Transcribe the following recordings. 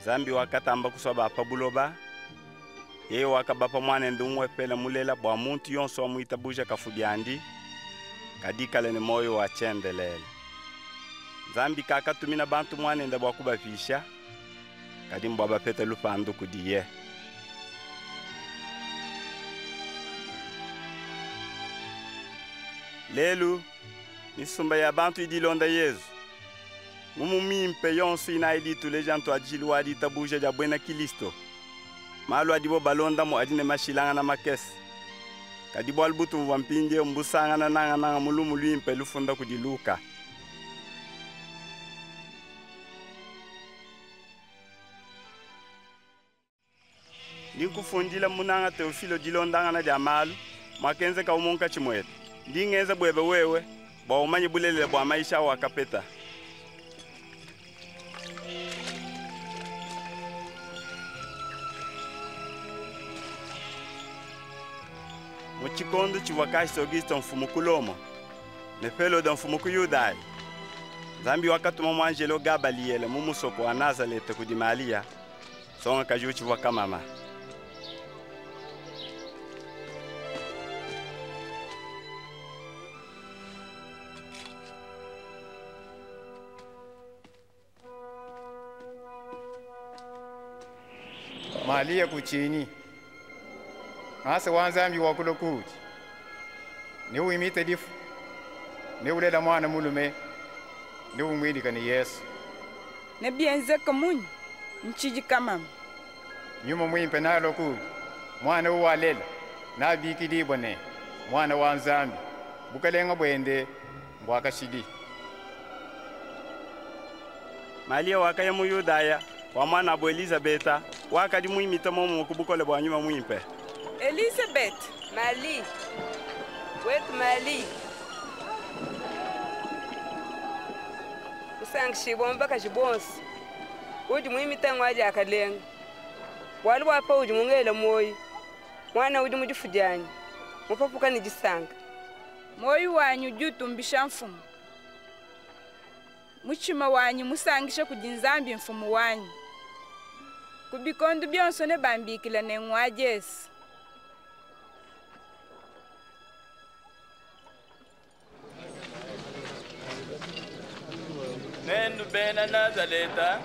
Nzambi wakatamba kusua ba pa buloba, yeye wakabapa mwanende umwepele mulela bua muntu yonso wamuitabuja kafu biandi, kadi ikale ne moyo wa tshiendelele. Nzambi kakatumina bantu mwanende bua kubapisha, kadi mbua bapete lupandu kudiye. Lelu, misumba ya bantu idi ilonda Yezu. Ngumu mimpe yonso inayi idi ituleja ntuadijilu wa ditabuja dia buena Kilisto. Malu adibo balondamu adi ne mashilangana makese. Kadi bualu butumvua mpindieu mbusangana nangananga mu lumu luimpe lufunda kudi Luka. Ndi nkufundila munanga Teofilo dilondangana dia malu muakenzekawu munkatshi muetu. Ndi ngenza buebe wewe bua umanye bulelela bua mayisha awakapeta. Mu tshikondo tshivua Kaisa Augusto mfumu ku Lomo ne Pelode mfumu ku Yudaya, Nzambi wakatuma muanjelo Gabaliele mu musoko wa Nazalete kudi Malia, nsongakaji utshivua kamama. Malia kuchini ngasa wa Nzambi wakulua kuudi ne wimite difu ne ulela mwana mulume ne umwidika ne Yesu. Ne bienzeka munyi ntshidi kamama? Nyuma mwimpe nalua kuudi, mwana uwalela nabikidibwa ne mwana wa Nzambi, bukalenga buende mbua kashidi. Malia wakaya mu Yudaya kua muanabo Elizabeta, wakadi muimita muomumue ku bukole bua Nyuma Muimpe. Elizabeth. Mali, wetu Mali, usankishibua mu bakaji bonso, udi muimita ngua diakalenga, bualu bua paudi mungela muoyo, muana udi mu difu dianyi mupapuka ne disanka. Muoyo wanyi udi utumbisha Mfumu, mutshima wanyi musangisha kudi Nzambi Mfumu wanyi. Ku bikondo bionso ne bambikila ne ngua Jesu. Nenu bena Nazaleta,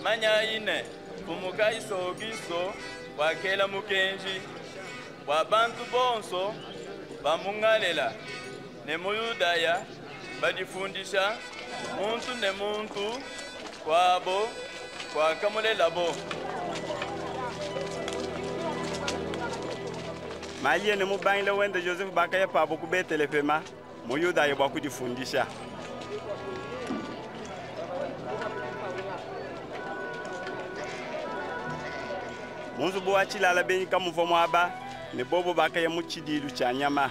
manyayi ne Mfumu Kaisa Augusto wakela mukenji bua bantu bonso ba mu Ngalela ne mu Yudaya badifundisha muntu ne muntu kuabo kuakamulelabo. Malia ne mubangila wende Joseph bakaya pabo ku Betelehema mu Yudaya bua kudifundisha. Mu nzubu wa tshilala benyi kamuvua muaba, ne bobo bakaya mu tshidilu tshia nyama.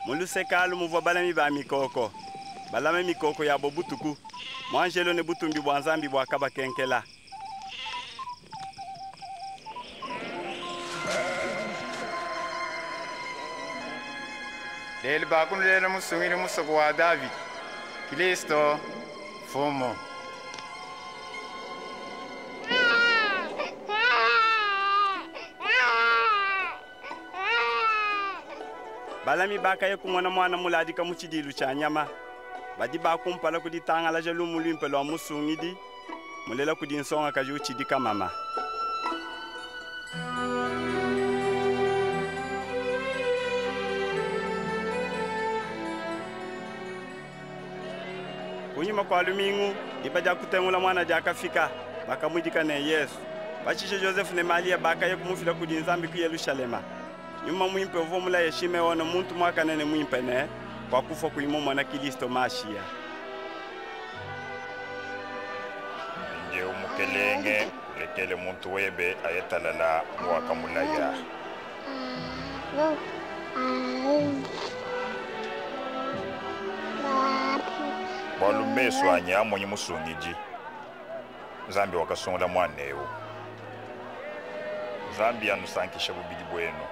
Mu luseke alu muvua balami ba mikoko, balame mikoko yabo butuku. Muanjelo ne butumbi bua Nzambi buakabakenkela. Lelu bakunulela musungili musoko wa Davidi, Kristo Mfumu. Balami bakaya kumona mwana muladika mu tshidilu tshia nyama. Badi bakumpala ku ditangalaja lumu luimpe lua musungidi mulela kudi nsongakaji utshidi kamama. Kunyima kua lumingu, diba dia kutengula mwana diakafika, bakamuidika ne Yesu. Pashishe Joseph ne Malia bakaya kumufila kudi Nzambi ku Yelushalema. Nyuma muimpe uvua mulaye Shimeone muntu muakane ne muimpe ne kua kufua kuyi mumona Kilisto Mashiya. Mpindieu Mukelenge, ulekele muntu webe aye talala muwakamulaya. Bualu mesu anyi amonyi Musungidi, Nzambi wakasungula muana eu. Nzambi anusankishe bubidi buenu.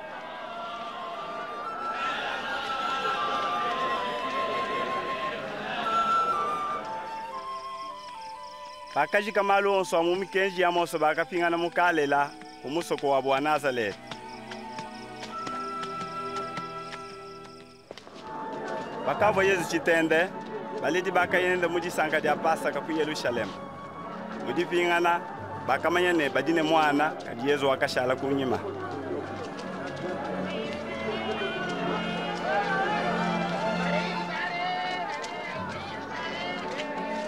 Pakajika malu onso a mu mikenji ya Mose bakapingana mu Kalela ku musoko wabo wa Nazareth. Pakavua Yezu tshitende, baledi bakaya nende mu disanka dia Pasaka ku Yelushalema. Mu dipingana, bakamanya ne badi ne muana, kadi Yezu wakashala kunyima.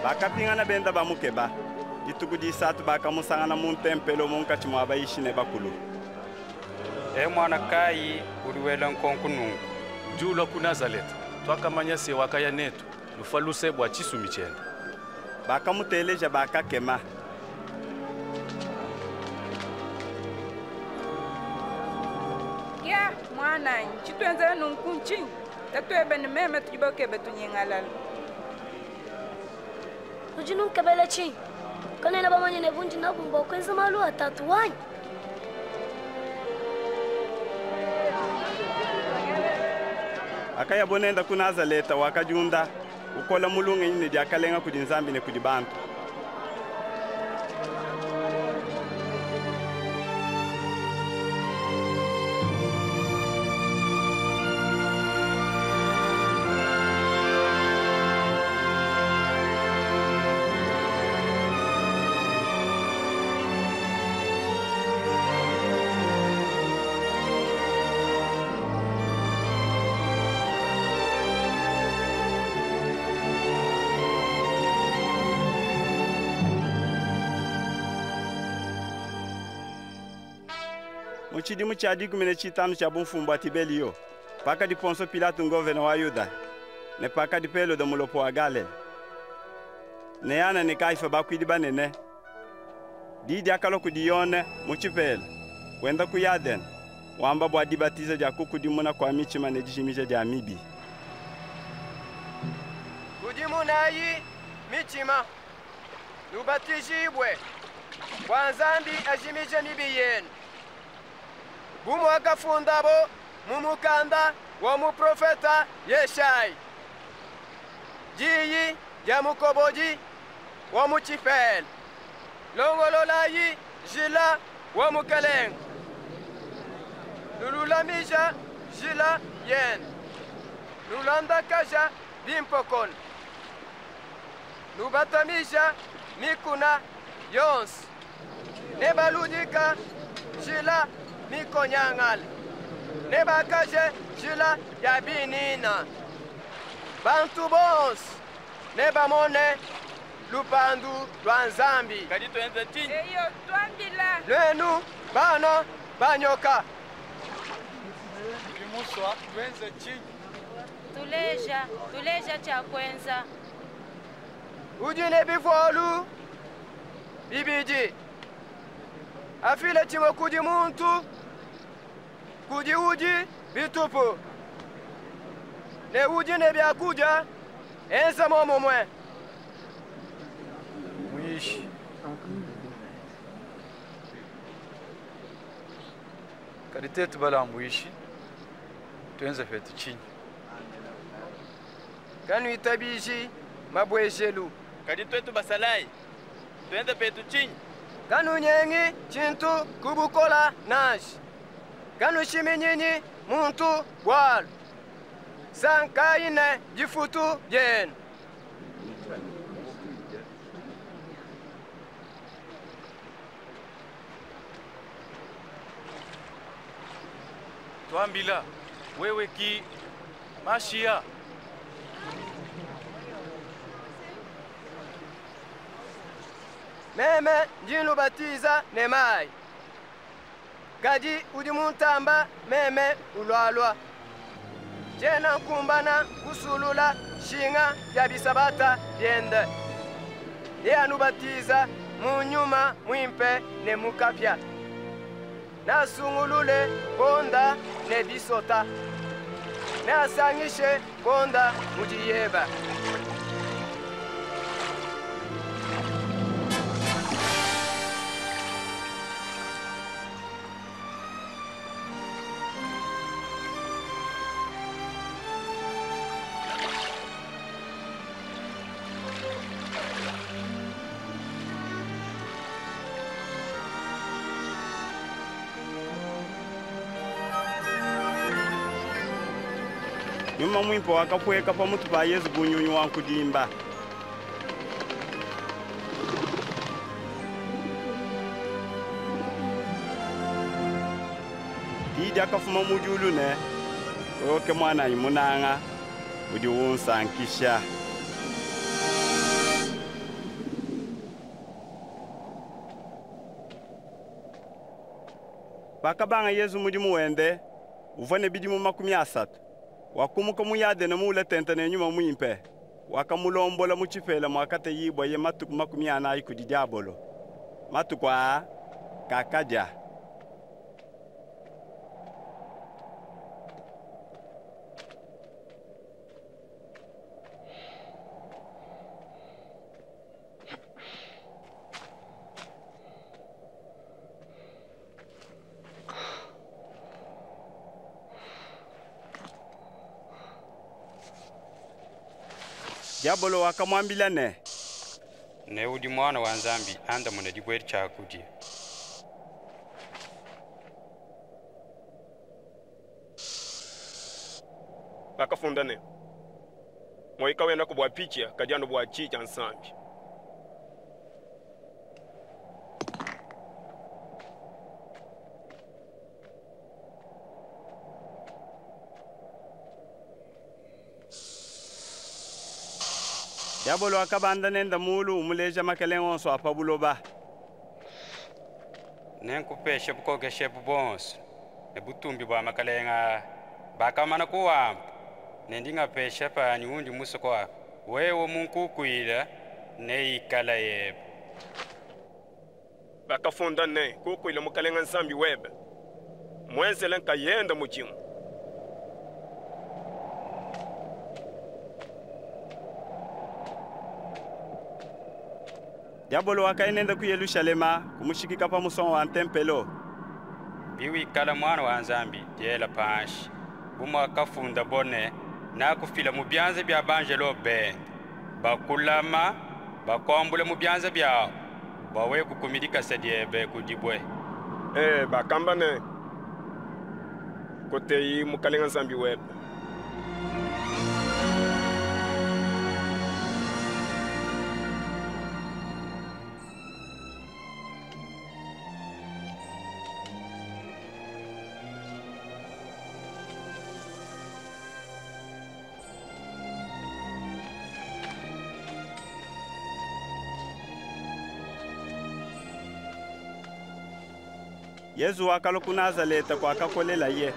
Bakapingana benda bamukeba. Dituku disatu bakamusangana mu ntempelo munkatshi mua bayishi ne bakulu. E mwana kayi udi wela nkonko nunku? Udi ulua ku Nazaleta, twakamanya se wakaya netu, lufa luse bua tshisumi tshiende. Bakamuteleja bakakema. Kia mwananyi, tshituenzela nunku ntshinyi? Tatuebe ne meme tudi bakebe tunyingalala. Udi nunkebela tshinyi? Kanena bamanye ne bundi nabu mbua kuenza malu a tatu wanyi. Akaya bonenda ku Nazaleta wakadiunda, ukola mu lungenyi ne diakalenga kudi Nzambi ne kudi bantu. Mu tshidimu tshia 15 tshia bumfumu bua Tibelio, pakadi Ponso Pilato ngovena wa Yuda, ne pakadi Pelode mulopo wa Galela, ne Ana ne Kaifa bakuidi banene, di diakalua kudi Yone mu tshipela, wenda ku Yadene, wamba bua dibatiza dia kukudimuna kua mitshima ne dijimija dia mibi. Kudimunayi mitshima, nubatijibue, bua Nzambi ajimije mibi yenu. Bu muakafundabo mu mukanda wa muprofeta Yeshayi, diyi dia mukobodi wa mu tshipela, longololayi njila wa mukelenge, nululamija njila yenu, nulandakaja bimpokono, nubatamija mikuna yonso, ne baludika njila mikonyangale, ne bakaje njila ya binina. Bantu bonso ne bamone lupandu lwa Nzambi. Kadi tuenze tshinyi? Eyo, twambila. Lwenu bana banyoka. Bimuswa, tuenze tshinyi? Tuleja, tuleja tshia kuenza. Udi ne bivualu bibidi. Afile tshimue kudi muntu, kudi udi bitupu. Ne udi ne biakudia, enza momumue. Muishi. Kadi tetu balambuishi, tuenze fetu tshinyi? Kanuitabiji mabwejelu. Kadi twetu basalayi, tuenze fetu tshinyi? Kanunyengi tshintu kubukola nansha. Kanushiminyinyi muntu bwalu. Sankayi ne difutu dienu. Twambila, wewe ki Mashia. Meme ndi nubatiza ne mayi. Kadi udi muntamba meme ulwalwa. Tshiena nkumbana kusulula shinga ya bisabata biende. Ye anubatiza mu nyuma mwimpe ne mukapya. Nasungulule bonda ne bisota. Nasangishe bonda mu diyeba. Nyuma mwimpe wakapueka pamutu pa Yezu bu nyunyu wa nkudimba. Diyi diakafuma mu diulu ne, Wewe ke muananyi munanga, udi unsankisha. Pakabanga Yezu mudimu wende, uvua ne bidimu 30. Wakumuka mu Yadene muule tente ne Nyuma Muimpe, wakamulombola mu tshipela muakateyibwaye matuku 40 kudi diabolo. Matuku aa kakadia. Diabolo wakamuambila ne, Ne udi mwana wa Nzambi, andamuna dibue tshiakudia. Bakafunda ne, Muoyo kawenaku bua pidia, kadi anu bua di dia Nzambi. Diabolo wakabanda nende mulu umuleja makelenge onso a pa buloba. Nenkupeshe bukokeshe ebu buonso ne butumbi bua makalenge aa. Bakamana kuwamba ne ndi ngapesha panyi undi musue kuapa. Wewe munkukuila neikala yebe. Bakafunda ne, Kukuila Mukelenge Nzambi webe, muenzele nkayende mudimu. Diabolo wakaya nende ku Yelushalema, kumushikika pa musonga wa ntempelo. Biwikala mwana wa Nzambi, diela panshi, bu muakafundabo ne, Nakufila mu bianza bia banjelo bende, bakulama, bakuambula mu bianza biabo, bua wewe kukumi dikasa diebe ku dibue. Bakamba ne, Kuteyi Mukelenge Nzambi webe. Yezu wakalua ku Nazaleta kuakakolelaye.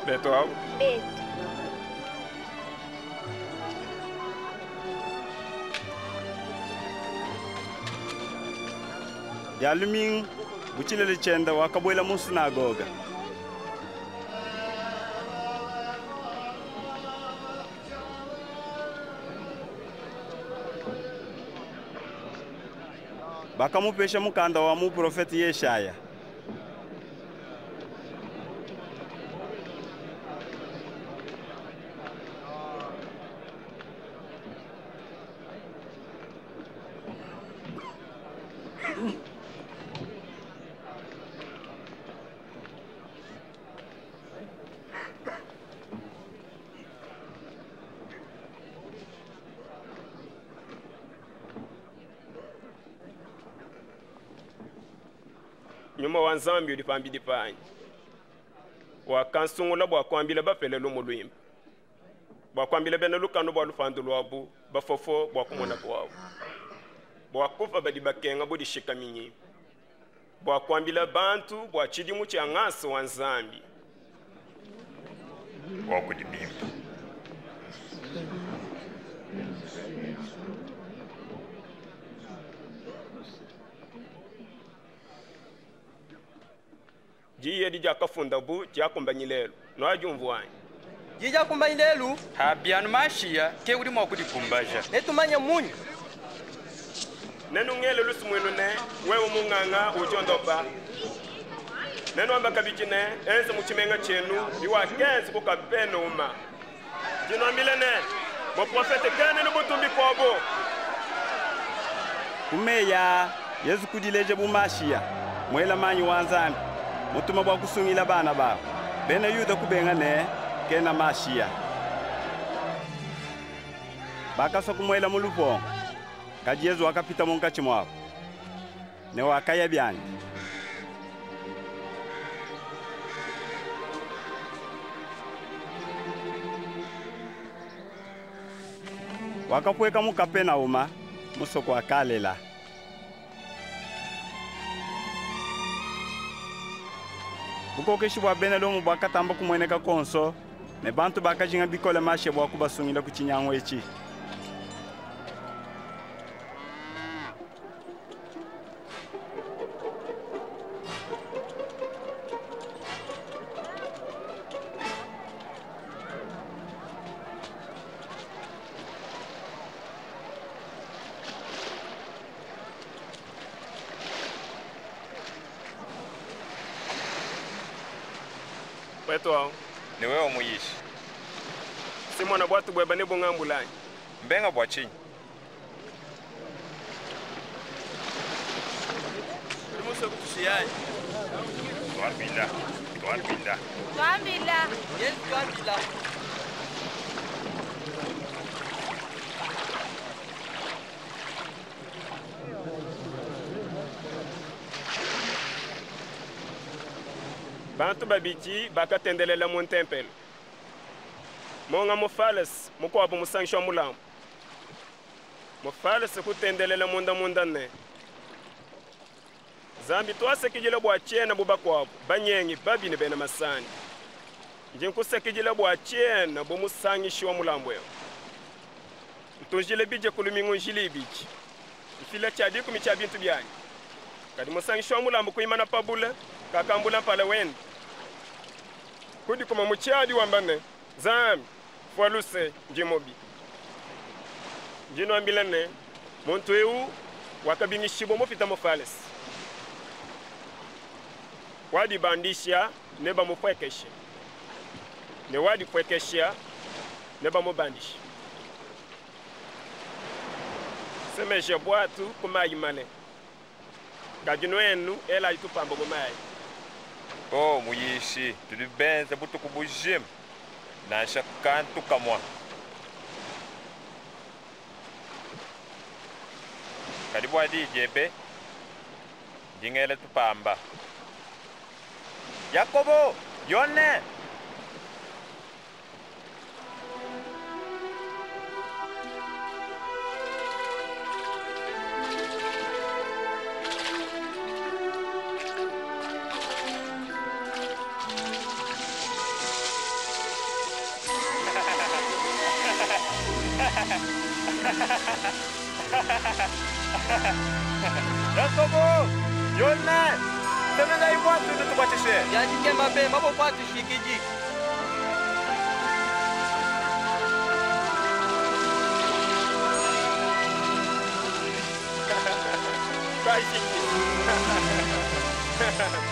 Beto au? Beto. Dia lumingu bu tshilele tshiende wakabuela mu sinagoga. Bakamupesha mukanda wa muprofete Yeshaya. Nyuma wa Nzambi udi pambidi panyi, wakansungula bua kuambila bapele lumu luimpe, bua kuambila bena lukanu bua lupandu luabu, bafofo bua kumona kuabu, bua kupa badi bakenga budishikaminyi, bua kuambila bantu bua tshidimu tshia ngasa wa Nzambi. Wakudi bimpe. Diyi edi diakafundabu diakumbanyi lelu, nuadiumvua anyi? Diyi diakumbanyi lelu. Habianu Mashiya ke udi mua kudikumbaja. Netumanye munyi? Nenungele lusumuinu ne, wewe munganga udi ondopa. Nenuambe kabidi ne, Enze mu tshimenga tshienu biwakenza ku Kapenuma. Ndi nnuambila ne, muprofete kena ne butumbi kuabo. Ku meyi aa, Yezu kudileja bu Mashiya, muela manyi wa Nzambi, mutuma bua kusungila bana babu. Bena Yuda kubenga ne, kena Mashiya. Bakasua kumuela mu lupongo, kadi Yezu wakapita munkatshi muabu ne wakaya biandi. Wakapueka mu Kapenauma, musoko wa Kalela. Bukokeshi bua bena Lomo buakatamba kumueneka kuonso, ne bantu bakajinga bikole Mashiya bua kubasungila ku tshinyangu etshi. Wetu awu. Ne wewe muyishi. Simona bwatu bweba ne bungambula anyi? Mbenga bua tshinyi? Udi musue kutushiya anyi? Tuambila, tuambila. Tuambila. Yezu tuambila. Bantu babidi bakatendelela mu ntempelo. Munga Mufalese, mukuabu musangishi wa mulambu. Mufalese kutendelela munda munda ne, Nzambi tuasakidila bua tshiena bu bakuabu, banyengi, babi ne bena masandi. Ndi nkusakidila bua tshiena bu musangishi wa mulambu eu. Ntunjile bidia ku lumingu njila ibidi, mfila tshia dikumi tshia bintu bianyi. Kadi musangishi wa mulambu kuimana pa bule, kakambula mpala wende. Kudikuma mu tshiadi wamba ne, Nzambi, fua luse, ndi mubi. Ndi nuambila ne, muntu eu wakabingishibua mupita Mufalese. Wadibandisha nebamupuekeshe, ne wadipuekesha nebamubandishe. Semeja buatu ku mayi male, kadi nuenu elayi tupamba mu mayi. Oh, muyishi, tudi benze butuku bujima, nansha kantu kamua. Kadi bua diyi diebe, ndi ngela tupamba. Yakobo, Yone! Yakobo, Yone, semenayi buatu nutukuatshishe. Yadikemba be maboko atushikidi. Kwajiki.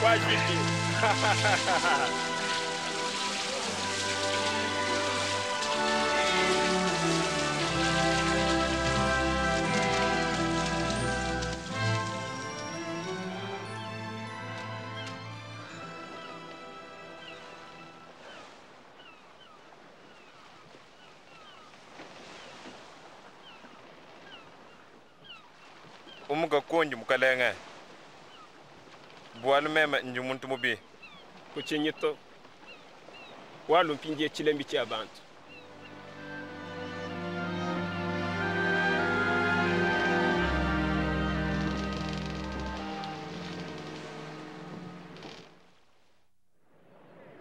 Kwajiki. Umuka kundi mukalenge, bualu meme ndi muntu mubi. Kutshinyi to, bualu mpindieu tshilembi tshia bantu.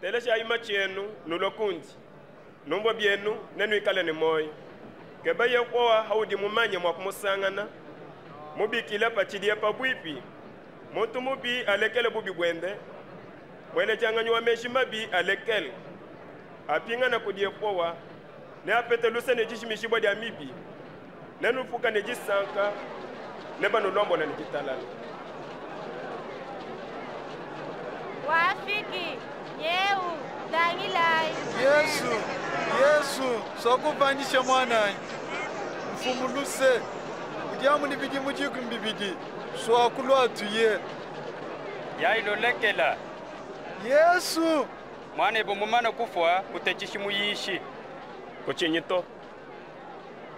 Telejayi matshi enu, nulue kundi. Numvue bienu, nenuikale ne muoyo. Keba Yehowa haudi mumanye mua kumusangana, mubikile patshidiye pabuipi. Muntu mubi alekele bubi buende, mueledianganyi wa meji mabi alekele. Apingana kudi Yehowa, neapete luse ne dijimijibua dia mibi. Nenupuka ne disanka, nebanulombola ne ditalala. Wafiki nyeu tangilayi. Yesu, Yesu, swakupandisha mwananyi. Mfumu luse, udi ni bidimu 20 swakulwa tuye. Yailolekela. Yesu! Mwana ebo mumana kufwa kutechishi muyishi. Kuchinyi to.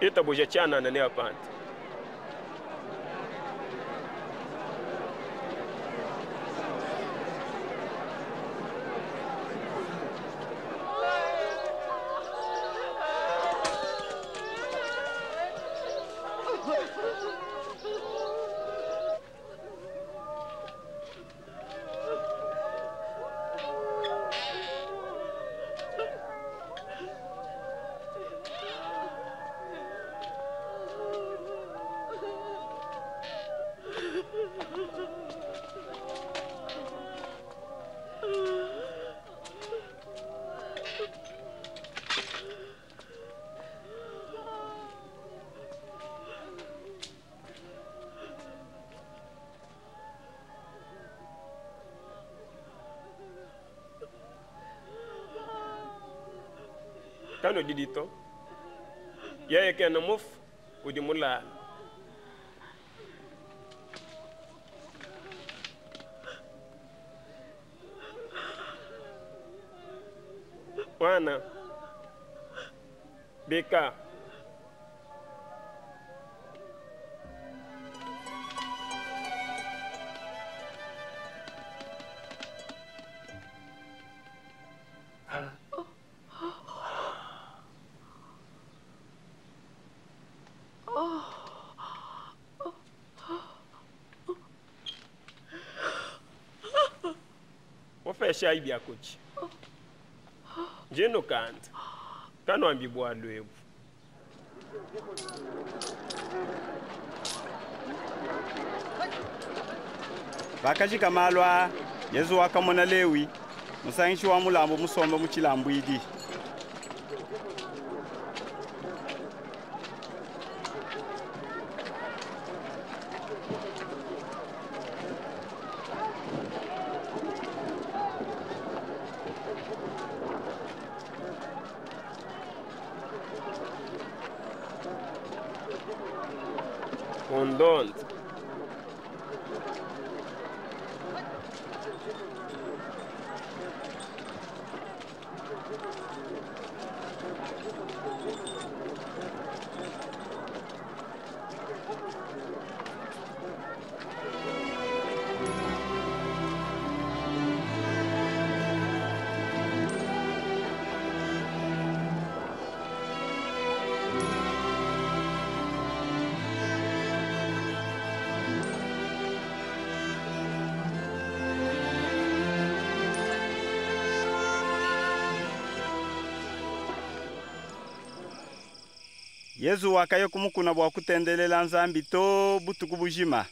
Itabuja chanana ne apante. Kano didito yeye kena mufu udi mulala. Wana bika. Wofesha ibyakuchi njeno kanda kanwambi bwalwebu. Bakajika malwa Yesu wakamona Lewi musangishi wa mulambo musomba muchilambo idi. Undonde. Yesu wakaye kumukuna bwa kutendelela nzambi to butuku bujima.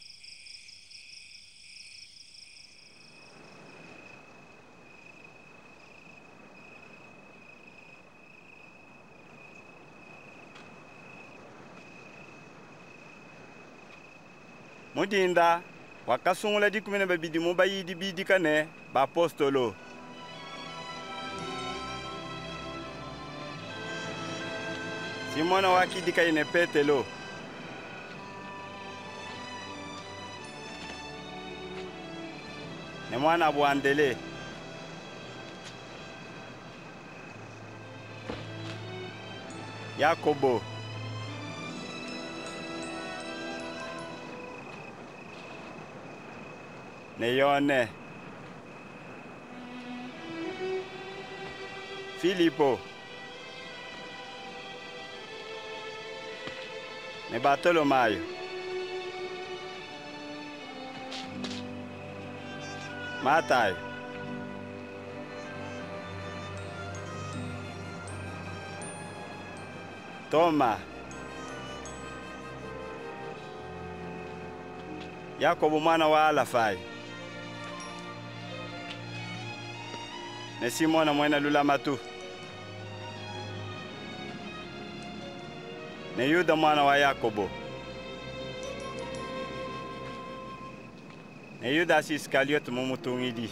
Mudinda wakasungula 12 mu bayidi bidikane bapostolo. Simona wakidika ine Petelo. Ne mwana abu Andele. Yakobo. Ne Yone. Filipo. Ne Bartolomayo. Matayo. Toma. Yakobo mwana wa Alafai. Ne Simona mwana Lulamatu. Ne Yuda mwana wa Yakobo. Ne Yuda Iskariote mumutungidi.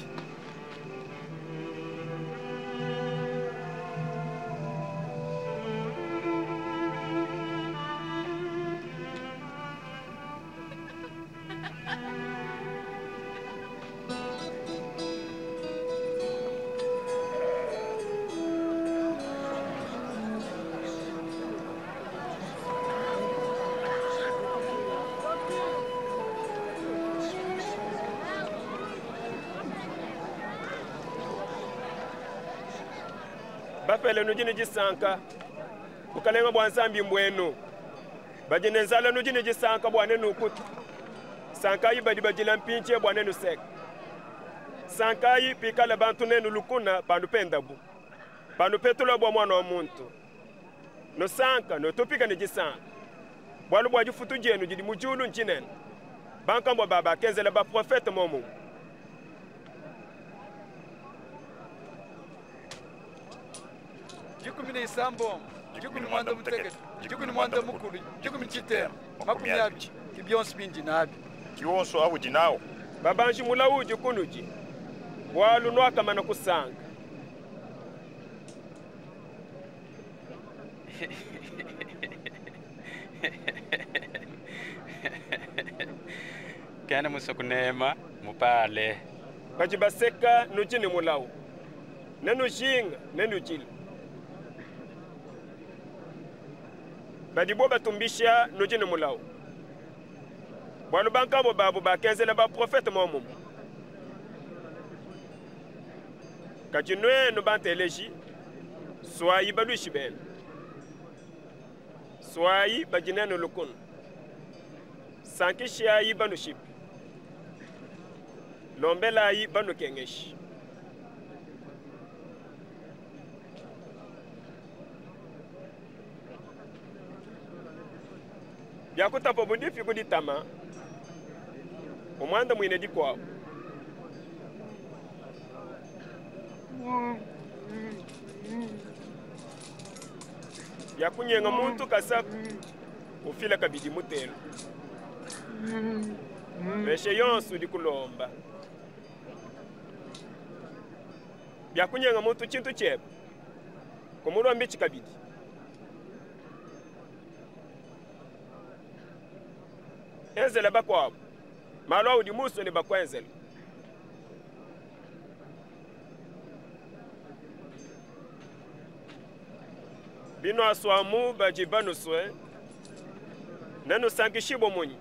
Bapele nudi ne disanka, bukalenga bua Nzambi mbuenu. Badi ne nzala nudi ne disanka bua nenukuta. Sankayi badi badila mpindie bua nenuseka. Sankayi pikala bantu nenu lukuna panupendabu, panupetula bua muana wa muntu. Nusanka, nutupika ne disanka, bualu bua difutu dienu didi mu diulu ndinene. Bankambua ba bakenzela baprofete momumue. Dikumi ne isambombo, dikumi ne muanda mutekete, dikumi ne muanda mukulu, dikumi ne tshitema, makumi abidi, ke bionso bindi nabi. Kionso awudi nawu. Babanji mulawu udi kunudi, bualu nuakamana kusanka. Kena musue kunema mupale. Badi baseka nudi ne mulawu, nenujinga nenudile. Badibo batumbisha nudi ne mulawu, bualu bankambua babu bakenzela baprofete muomumue. Kadi nuenu banteleji, suayi baluishi benu, suayi badi nenu lukuna, sankishayi banushipi, lombelayi banukengeshi. Biakutapa budifi ku ditama, umuanda muine dikuabu. Biakunyenga muntu kasaku, ufila kabidi mutelu. Peshe yonso udi kulomba. Biakunyenga muntu tshintu tshiebe, kumulombi kabidi. Enzela bakuabu malu audi musue ne bakuenzela. Binuasuamu badi banusue, nenusankishibue munyi?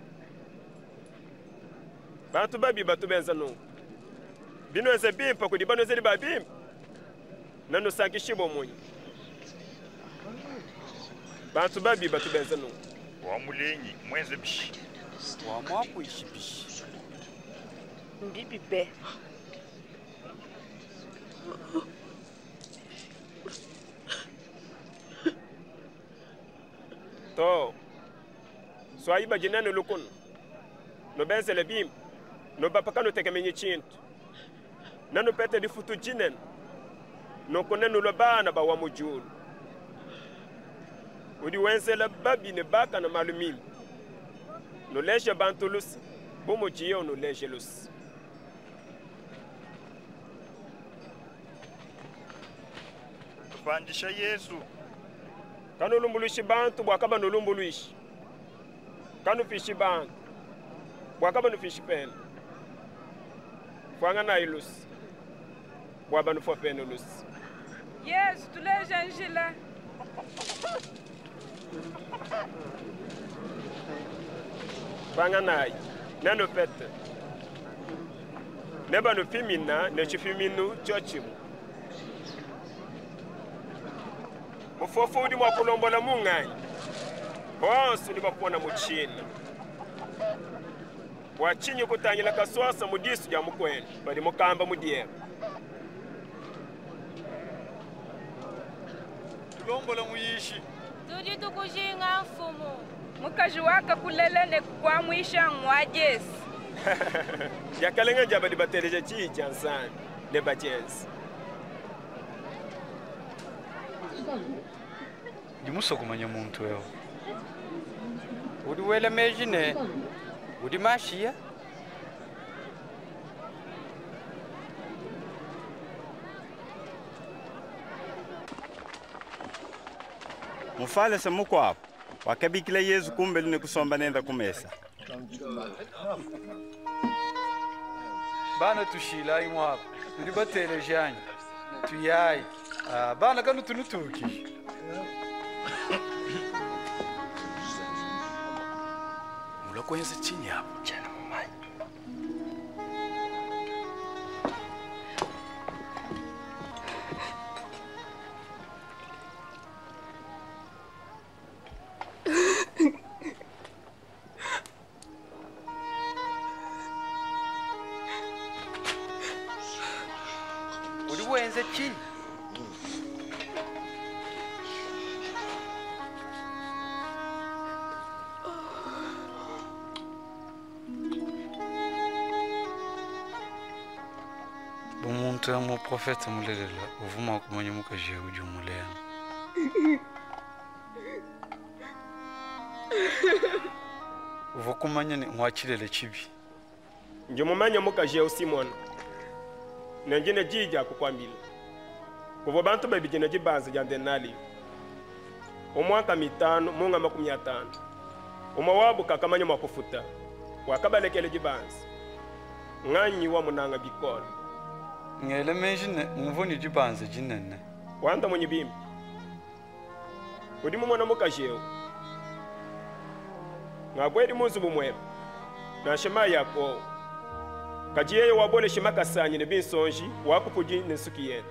Bantu babi batu benza nunku. Binuenze bimpe kudi banuenzedi ba bimpe, nenusankishibue munyi? Bantu babi batu benza nunku. Wa mulengi mwenze bishi. Wa muakuishi bishi. Mbibi be. To swayi badi nenu lukuna, nubenzele bimpe, nubapaka nutekemenyi tshintu, nenupete difutu dinene, nunku nenulue bana ba wa mu diulu. Udi wenzela babi ne bakana malu mimpe, nuleje bantu luse bu mudiye unuleje luse. Tupandisha Yesu. Kanulumbuluishi bantu bua kabanulumbuluishi, kanupishi bantu bua kabanupishi penu. Fuanganayi luse bua banufua penu luse. Yesu tuleja njila. Fuanganayi nenupete, nebanupimina ne tshipiminu tshiotshimue. Mufofu udi mua kulombola munganyi, bonso ne bapona mu tshina. Bua tshinyi kutangila kaswasa mu disu dia mukuenu badi mukamba mu dieba? Tulombola muyishi. Tudi tukujinga mfumu. Mukaji wakakulela ne kukuamuisha ngwa Yesu. Diakalenga dia badi bateleja tshiyi dia Nzambi ne badienze. Ndi musue kumanya muntu eu. Udi wela meji ne udi Mashiya? Mufalese mukuabu wakabikila Yezu kumbelu ne kusomba nenda ku mesa. Bana tushilayi muaba tudi bateleje anyi tuyayi. Bana kanu tunutukisha. Mula kuenza tshinyi apa? Tshiena mumanye. Muntu eu muprofete mulelela uvua mua kumanya mukaji eu udi umulenga. Uvua kumanya ne ngua tshilele tshibi. Ndi mumanye mukaji eu Simona, ne ndi ne diyi dia kukuambila. Kuvua bantu babidi ne dibanza dia ndenaliyo, umue nkama itanu, munga 50. Umue wabu kakamanya mua kufuta, wakabalekela dibanza. Nganyi wamunanga bikole? Ngela meji ne nguvua ne dibanza dinene. Wandamunyi bimpe. Udi mumona mukaji eu? Ngabuedi mu nzubu muebe, nansha mayi a kuowa. Kadi yeye waboleshi makasa anyi ne binsonji, wakupudi ne nsuki yende.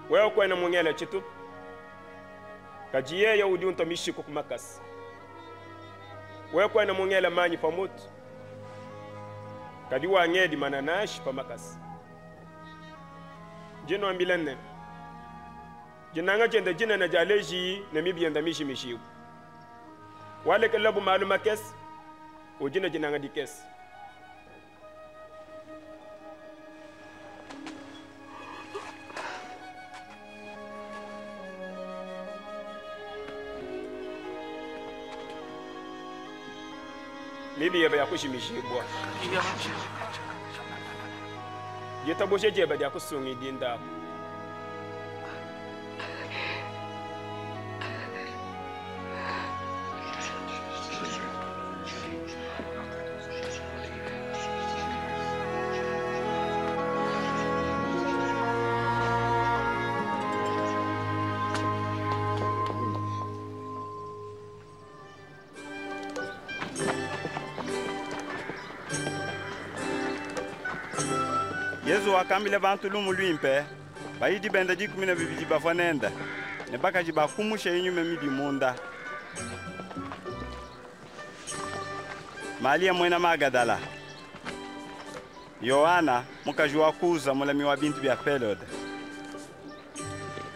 Wewe kuena mungela tshitupa, kadi yeye udi untua mishiku ku makasa. Wewe kuena mungela manyi pa mutu, kadi wangedi manananshi pa makasa. Ndi nnuambila ne, dinanga diende dinene dia lejiyi ne mibi yende mijimijibue. Walekelabu malu makese, udi ne dinanga dikese. Mibi yebe yakujimijibua. Ditabuja diebe diakusungidi ndaku. Yezu wakambila bantu lumu luimpe, bayidi bende 12 bavua nende, ne bakaji bakumusha inyuma mibi munda. Malia muena Magadala, Yohana mukaji wa Kuza mulami wa bintu bia Pelode,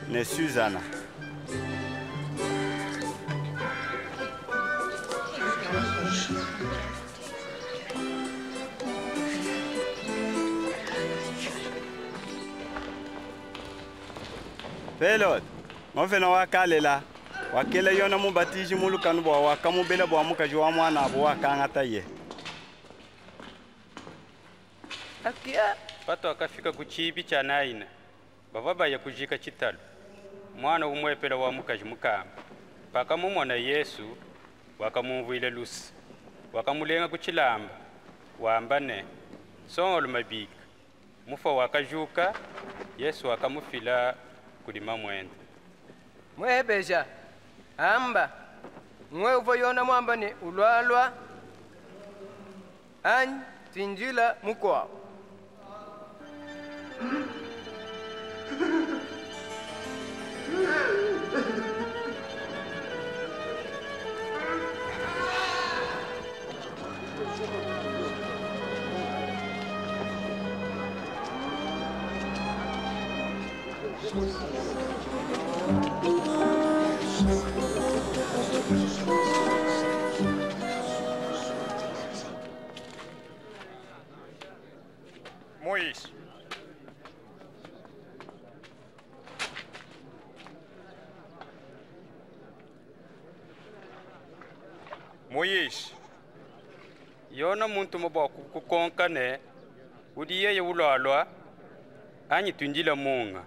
ne Suzana. Pelode, ngovena wakalela, wakela Yona mubatiji mu lukanu bua wakamubela bua mukaji wa muanabu wakangataye. Pato akafika ku tshiibi tshia Naina, bavua baya kujika tshitalu. Mwana umwepela wa mukaji mukamba. Pakamumona Yesu, wakamumvuila luse. Wakamulenga ku tshilamba, wamba ne, Songolo mabika. Mufa wakajuka, Yesu wakamufila kudi mamwende. Mwebeja, amba, mwe uvua Yona mwamba ne ulwalwa, anyi twindila mukuabu. Moish. Moish. Yona muntu mubwa kukonka ne udi yeye ulwalwa anyi twindila munga.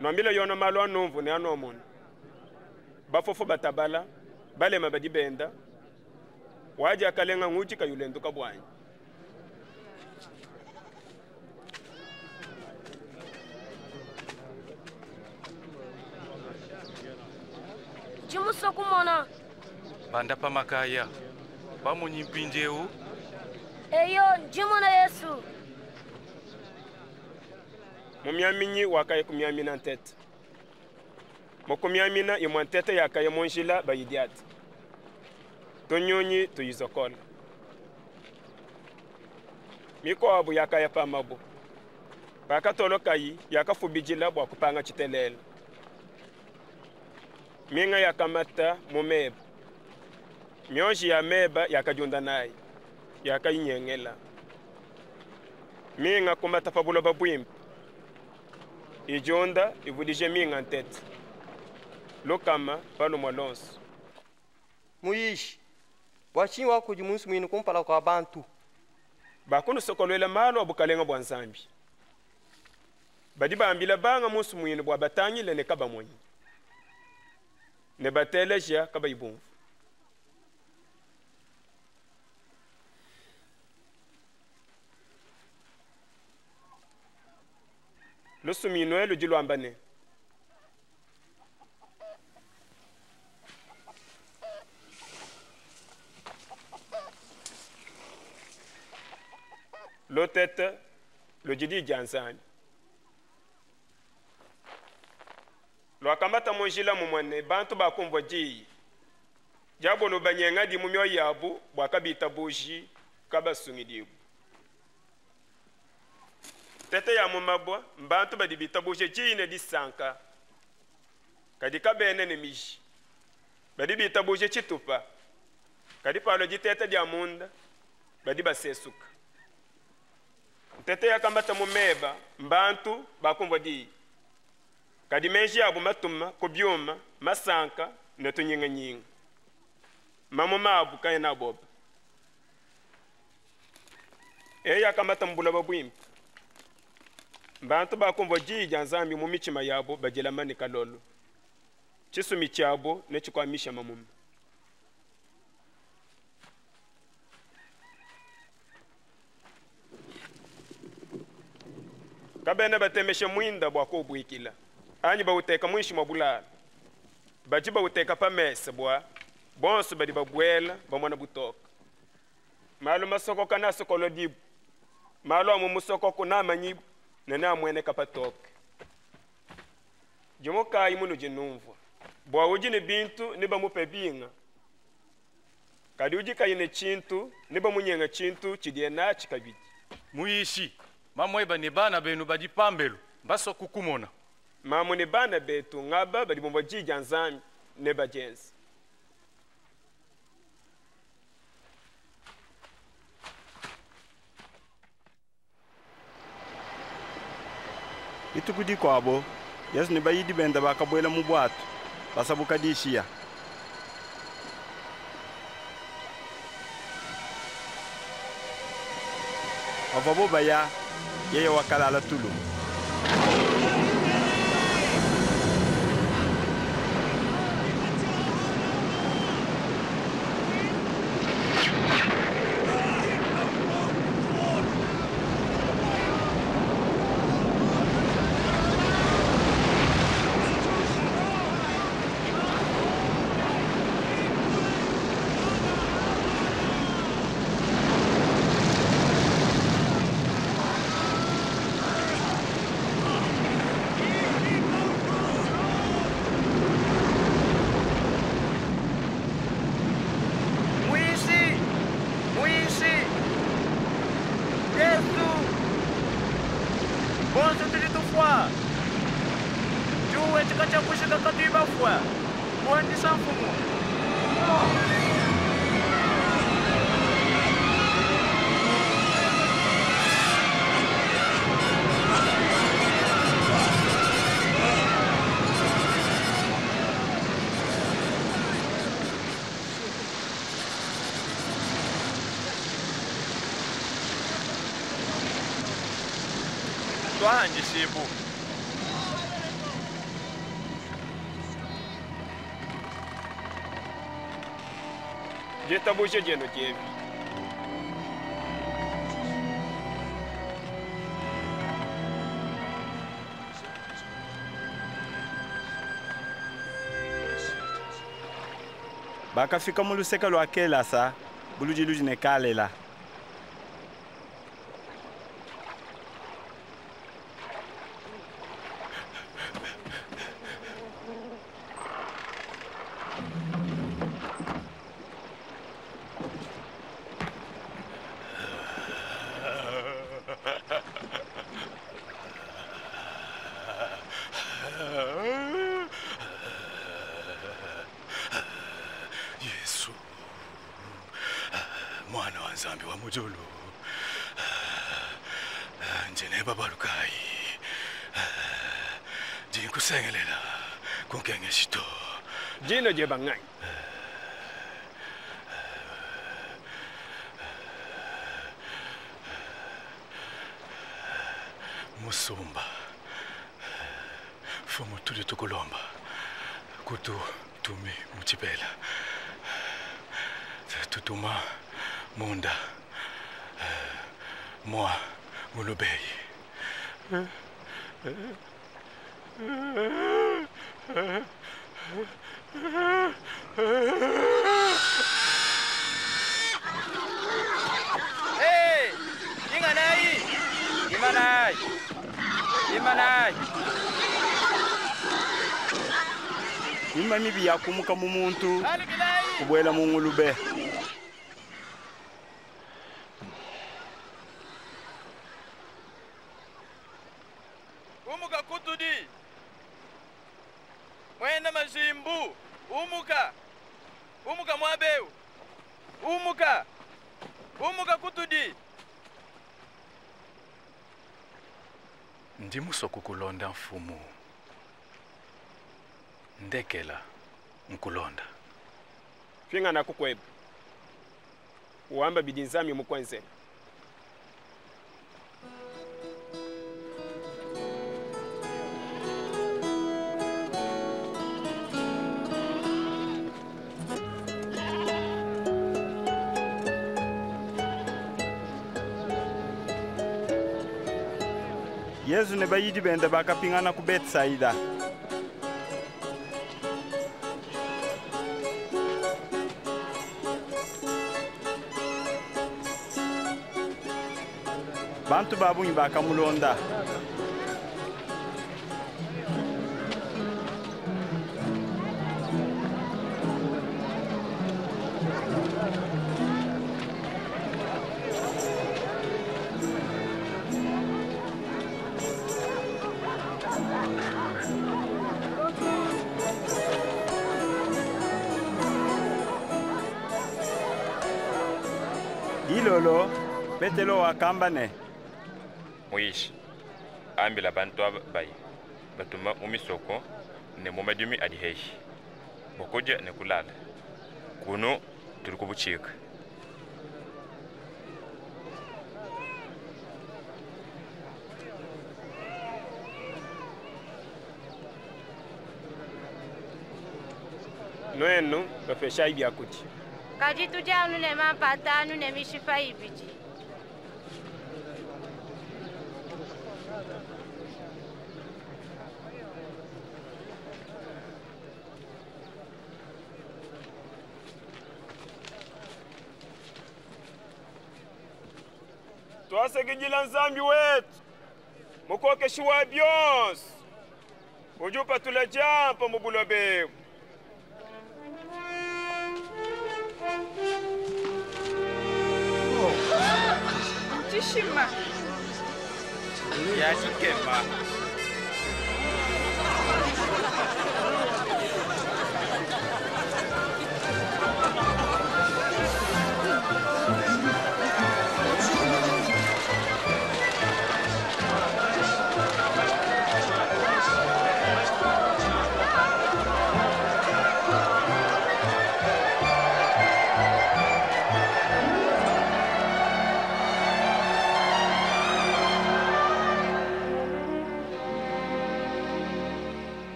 Nwambile yona malu anumvu ne anomona. Bafofo batabala, balema badi benda. Waja akalenga nguji kayulenduka bwanyi. Jimuso kumona. Banda pa makaya. Bamunyi mpindieu. Eyo, njimona Yesu. Mumyaminyi wakaye kumyamina ntete. Mukumyamina imwe ntete yakaye mu njila bayidyate. Tunyunyi tuyizokola. Mikuabu yakaya pa mabu. Pakatolokayi yakafubidila bua kupanga tshitelele. Minga yakamata mu meba. Mionji ya meba yakadiunda nayi, yakayinyengela. Minga kumata pa buloba bwimpe. Ijonda ivudije minga ntete. Lukama pa lumwa lonso. Muyishi, bwa tshinyi wakudi munsumuinu kumpala kua bantu? Bakunusokolwela malu a bukalenga bua Nzambi. Badi bambila banga munsumuinu bua batangile ne kabamonyi, ne bateleja kabayi bumvu. Lusumuinu elu ludi luamba ne, lutete ludi di dia Nzambi. Luakambata mu njila mumue ne bantu bakumvua diyi. Diabolo banyengadi mu mioyo yabu bua kabitabuji, kabasungidibu. Ntete ya mu mabua mbantu badi bitabuje diyi ne disanka, kadi kabena ne miji. Badi bitabuje tshitupa, kadi palua diteta dia munda, badi basesuka. Ntete yakambata mu meba mbantu bakumvua diyi, kadi meji abu matuma ku biuma, masanka ne tunyinganyinga. Mamuma abu kaena aboba. Eyi yakamata mu buloba buimpe. Mbantu bakumvua diyi dia Nzambi mu mitshima yabo badilama ne kalolo. Tshisumi tshiabo netshikuamisha mamuma. Kabena batemesha muinda bua kuubuikila, anyi bauteka muinshi mua bulalo. Badi bauteka pa mesa bua bonso badi babuela bamona butoke. Malu masokoka neasokolodibue, malu a mu musokoko neamanyibue ne neamueneka patoke. Dimukayi munudi numvua, bua udi ne bintu nebamupe binga, kadi udi kayi ne tshintu nebamunyenga tshintu tshidiye natshi kabidi. Muyishi, mamueba ne bana benu badi pambelu mbasua kukumona. Mamu ne bana betu ngaba badi bumvua diyi dia Nzambi ne badienza. Dituku dikuabo, Yesu ne bayidi bende bakabuela mu buatu, basabuka dishiya. Pavuabo baya, yeye wakalala tulu. Muyishi, Muyishi, Yesu, bonso tudi tufua. Juwe tshikatshiakushika katuyi bafua. Kuandisha mfumu. Twahangishibu. Ditabuja dienu diebi. Bakafika mu luseke lua Kelasa, buludi ludi ne kalela. Yesu, mwana wa Nzambi wa mujulu. Ndi neba bualu kayi? Ndi nkusengelela, kunkengeshi to. Dina dieba nnganyi? Musumba. Mfumu, tudi tukulomba kutu tumi mu tshipela, tutuma munda mua ngulube eyi. Hey, inganayi! Imanayi! Imanayi! Nyuma mibi yakumuka mu muntu kubuela mu ngulube. Umuka kutudi! Muena majimbu, umuka! Umuka muaba eu! Umuka! Umuka kutudi! Ndi musue kukulonda mfumu. Ndekela nkulonda. Pingana ku kuebe, wamba bidi Nzambi mukuenzele. Yezu ne bayidi bende bakapingana ku Betsaida. Bantu ba bungi bakamulonda. Dilolo, Petelo wakamba ne, Muyishi, ambila bantu aba baye batuma mu misoko ne mu madimi adi hehi bua kudia ne kulala. Kunu tudi ku butshika. Nuenu bapeshayi biakudia. Kadi tudi anu ne mampa atanu ne mishipa ibidi. Tuasakidila Nzambi wetu, mukokeshi wa bionso, udi upatula diampa mu buloba ebu. Tshishima. Ya dikema.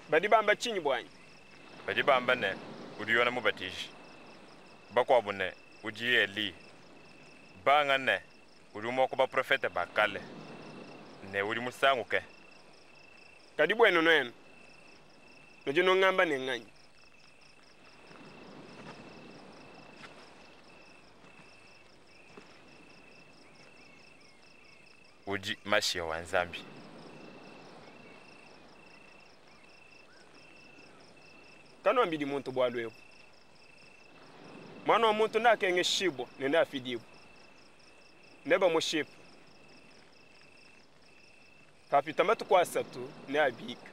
Badi bamba tshinyi buanyi? Badi bamba ne, udi Yone Mubatiji. Bakuabu ne, udi Eliya. Banga ne, udi umue wa ku baprofete ba kale, ne udi musanguke. Kadi buenu nuenu, nudi nungamba ne nnganyi? Udi Mashiya wa Nzambi. Kanuambidi muntu bualu ebu. Mwana wa muntu nakengeshibwa ne nafidibwa. Neba mushipa. Papita matuku asatu ne abika.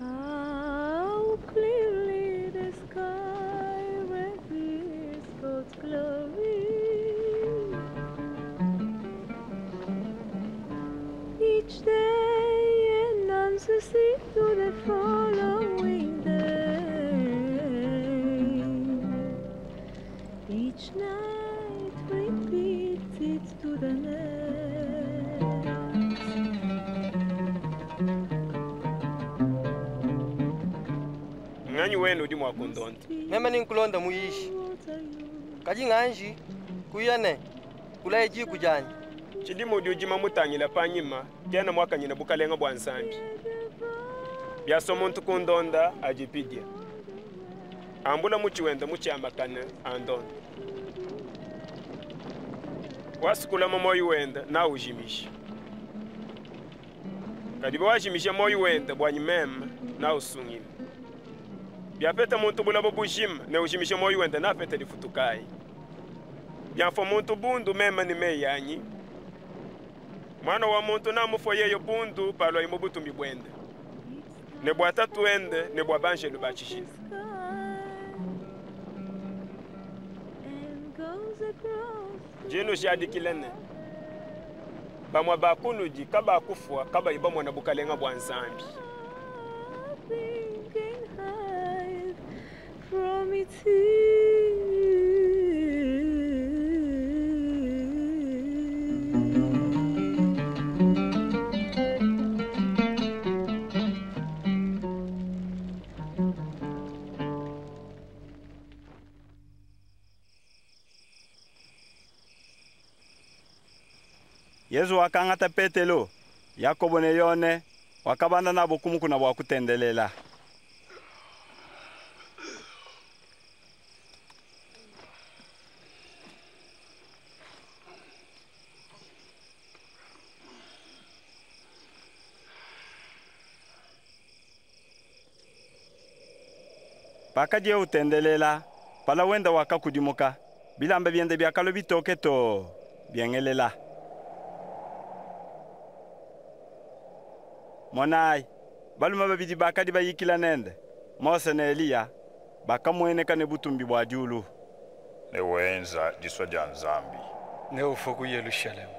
How clearly the sky reveals God's glory. Each day announces it to the following day. Each night repeats it to the next. Nganyi wenu udi mwakundonda. Meme ninkulonda muyishi. Kaji nganji kuyane kulaye jiku janyi. Chidimo udi ujima mutangila panyima kena mwakanyina bukalenga bwa Nzambi. Byaso muntu kundonda ajipidia. Ambula muchiwenda muchiamakana andonda. Wasukula moyo wenda na ujimisha. Kadiba wajimisha moyo wenda bwanyi meme na usungile. Byapeta muntu bulabo bujima ne ujimisha moyo wenda na peta lifutukai. Byafo muntu bundu meme ni meyanyi. Mwana wa muntu na mufoyeyo bundu palwa imubutumbi bwende. Ne bwa tatu ende ne bwa banjelu bachishila. Jenu jadikilene. Bamwa bakunudi kaba kufwa kaba ibamwa na bukalenga bwa Nzambi. From its Yesu wakangata Petelo, Yakobo ne Yone, wakabanda nabo kumukuna bwa kutendelela. Pakaje utendelela, pala wenda wakakudimuka, bilamba byende byakalo bitoke to byengelela. Monai, baluma babidi bakadi bayikila nende, Mose ne Eliya, bakamweneka ne butumbi bwa julu. Ne wenza diswa dia Nzambi. Ne ufa ku Yerusalemu.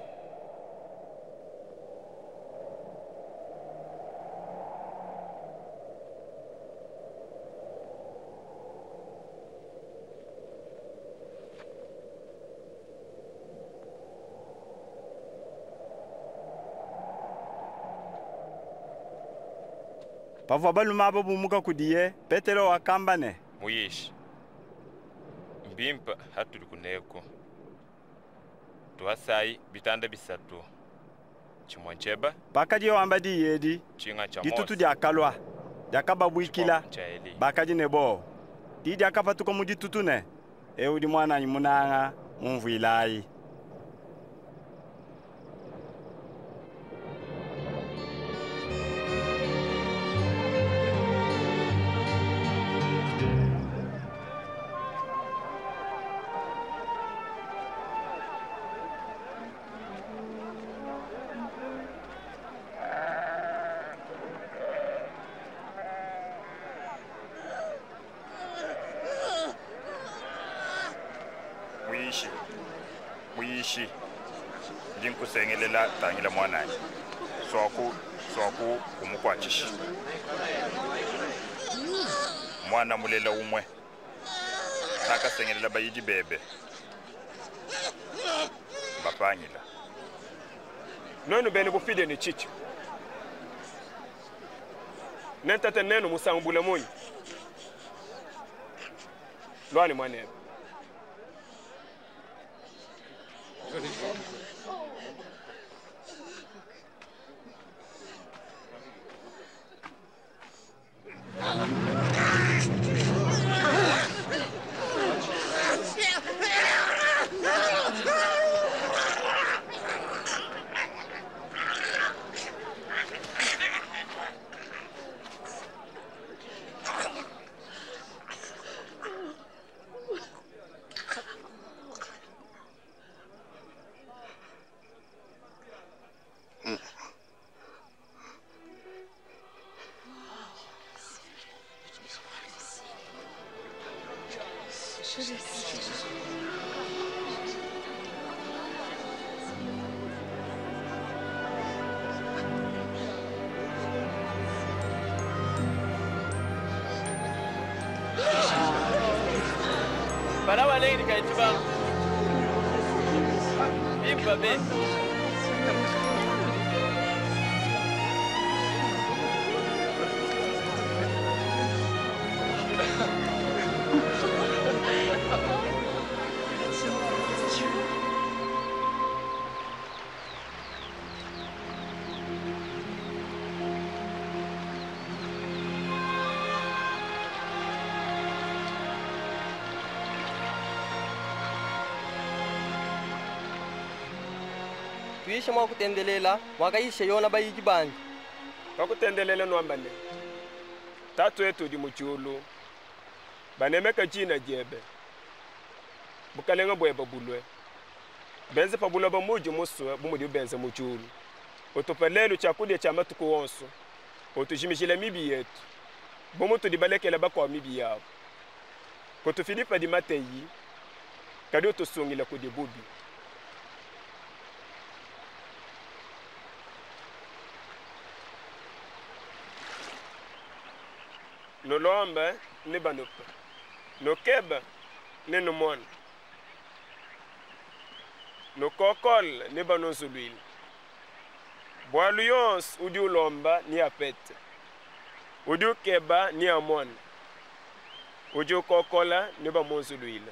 Pavua baluma abo bumuka kudiye, Petelo wakamba ne. Muyishi, mbimpa hatuli kuneko. Tuasai bitanda bisatu. Chimwe ncheba. Pakaji wamba diyedi. Chinga cha Ditutu Mose. diakalwa. Diakababwikila. Cha Eli. Bakaji ne bo. Di diakapatuka mu ditutu ne. Eudi mwana nyimunanga mumvuilayi. Muyishi, muyishi, ndi nkusengelela tangila mwananyi. Swaku, swaku umukwachisha. Mwana mulela umwe. Nakasengelela bayidi bebe. Bapangila. Nenu bene bufide ni chicho. Nentate nenu musangubule munyi. Lwani mwanebe. Bana balengeli kayi tshibangu. Bimpa be. Tuyishe mwakutendelela mwakayishe yona bayiji bandi. Pakutendelela nwamba ne tatu wetu udi mu tshiulu, banemeka dina diebe, bukalenga buebe bulue, benze pa buloba mudi musue bu mudi benze mu tshiulu. Utupe lelu tshiakudia tshia matuku onso, utujimijile mibi yetu bu mutudi balekela bakuabu mibi yabu. Kutufidi padi mateyi, kadi utusungila kudi bubi. Nulombe ne banupe, nukebe ne numone, nukokole ne banunzuluile. Bualu yonso udi ulomba ni apete, udi ukeba ni amone, udi ukokola ne bamunzuluile.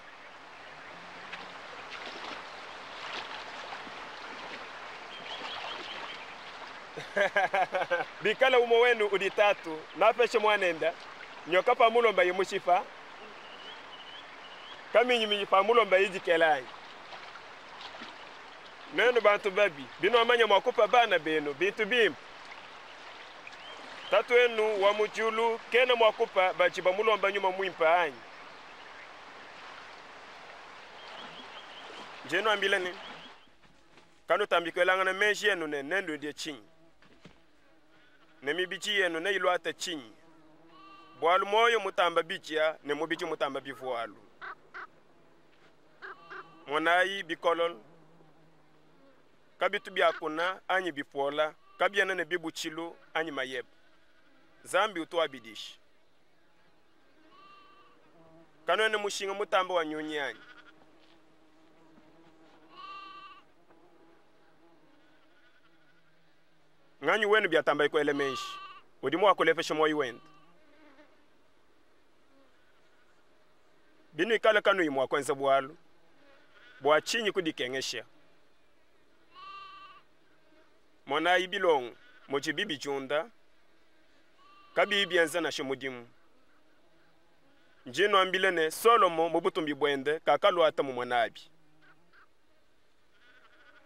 Bikala umwe wenu udi tatu napeshe mwanenda nyoka pa mulomba yimushifa kaminyiminyi pa mulomba yijikelayi. Nenu bantu babi binomanya mwakupa bana benu bintu bimpe. Tatu wenu wa mujulu kena mwakupa baji ba mulomba nyuma mwimpe anyi. Njeno ambila ni kanu tambikelanga na meji yenu ne nendo die chinyi ne mibichi yenu ne ilwata chinyi. Bwalu moyo mutamba bichia ne mubichi mutamba bivualu. Monayi bikolol kabitu byakuna anyi bipola kabyana ne bibuchilu anyi mayeb. Zambi utuabidishi. Kanone mushinga mutamba wa nyonyi anyi. Nganyi wenu byatamba iko elemenshi. Udimu akolefesha moyo wenu. Binu ikala kanu imwa kwenza bwalu. Bwa chinyi kudikengesha. Mona ibilong moji bibi junda. Kabi ibianza na shemudimu. Njino ambilene Solomo mubutumbi bwende kakalwa ata mu mwanabi.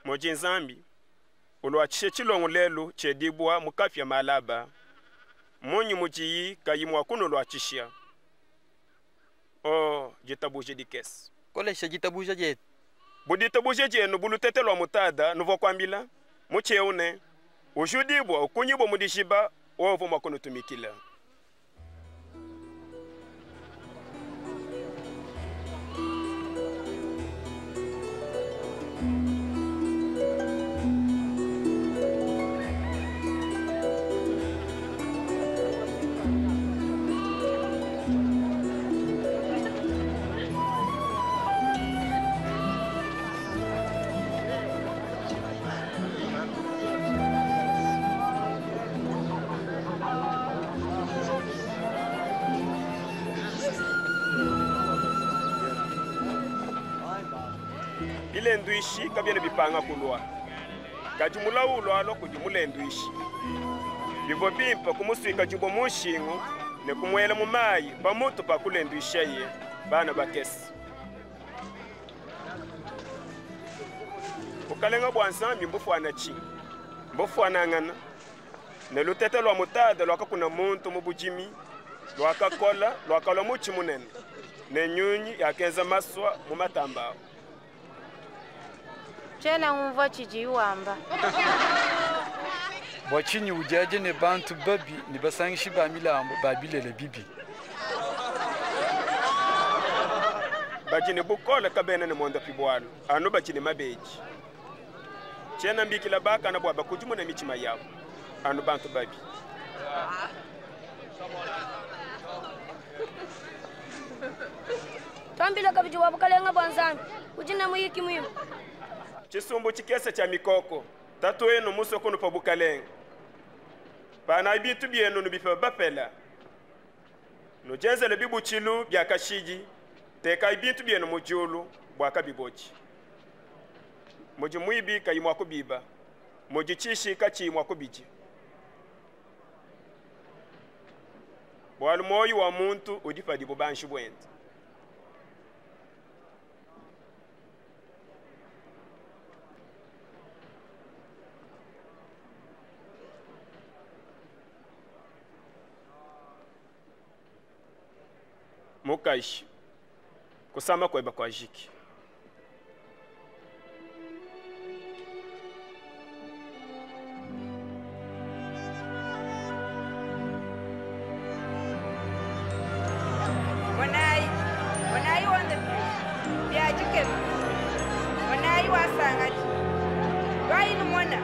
Moji nzambi ulwachishe chilongo lelu chedibwa mukafya malaba. Munyi mujiyi kayimwa kuno lwachishia. Oh, jitabuje dikes. Kolesha jitabuje jetu. Buditabuje jenu bulutete lwa mutada nuvo kwambila. Mucheune ujudibwa ukunyibwa mudishiba wovo mwakunutumikila. Bilenduishi kabyene bipanga kulwa. Kajumula ulwalo kujimulenduishi. Bivo bimpa kumuswika jubo mushingu ne kumwela mumayi pamutu pa kulenduisha ye bana bakesi. Ukalenga bwa nzambi mbufwana chi. Mbufwana ngana. Ne lutete lwa mutada lwakakuna muntu mubujimi lwakakola lwakalwa muchi munene. Ne nyunyi yakenza maswa mu matambao. Tshena ngumva tshidi wamba. Bwa tshinyi udiaje ne bantu babi ne basangishi ba milambo ba bilele bibi. Badi ne bukole kabena ne mondapi bualu, anu badi ne mabedi. Tshiena mbikila bakana bua bakudimune mitshima yabu, anu bantu babi. Tuambile kabidi wa bukalenga bua Nzambi, udi ne muyiki muimpe. Tshisumbu tshikese tshia mikoko, tatuenu musue kunupa bukalenga. Panayi bintu bienu nubipe bapela. Nudienzele bibutshilu bia kashidi, tekayi bintu bienu mu diulu bua kabibodi. Mudi muibi kayi mua kubiba, mudi tshishi katshiyi mua kubidia. Bualu muoyo wa muntu udi padi bubanji buende. Mukaji, kusama kueba kuajiki. Monayi, monayi wonde bia dikema. Monayi wasangaji. Luayi numona.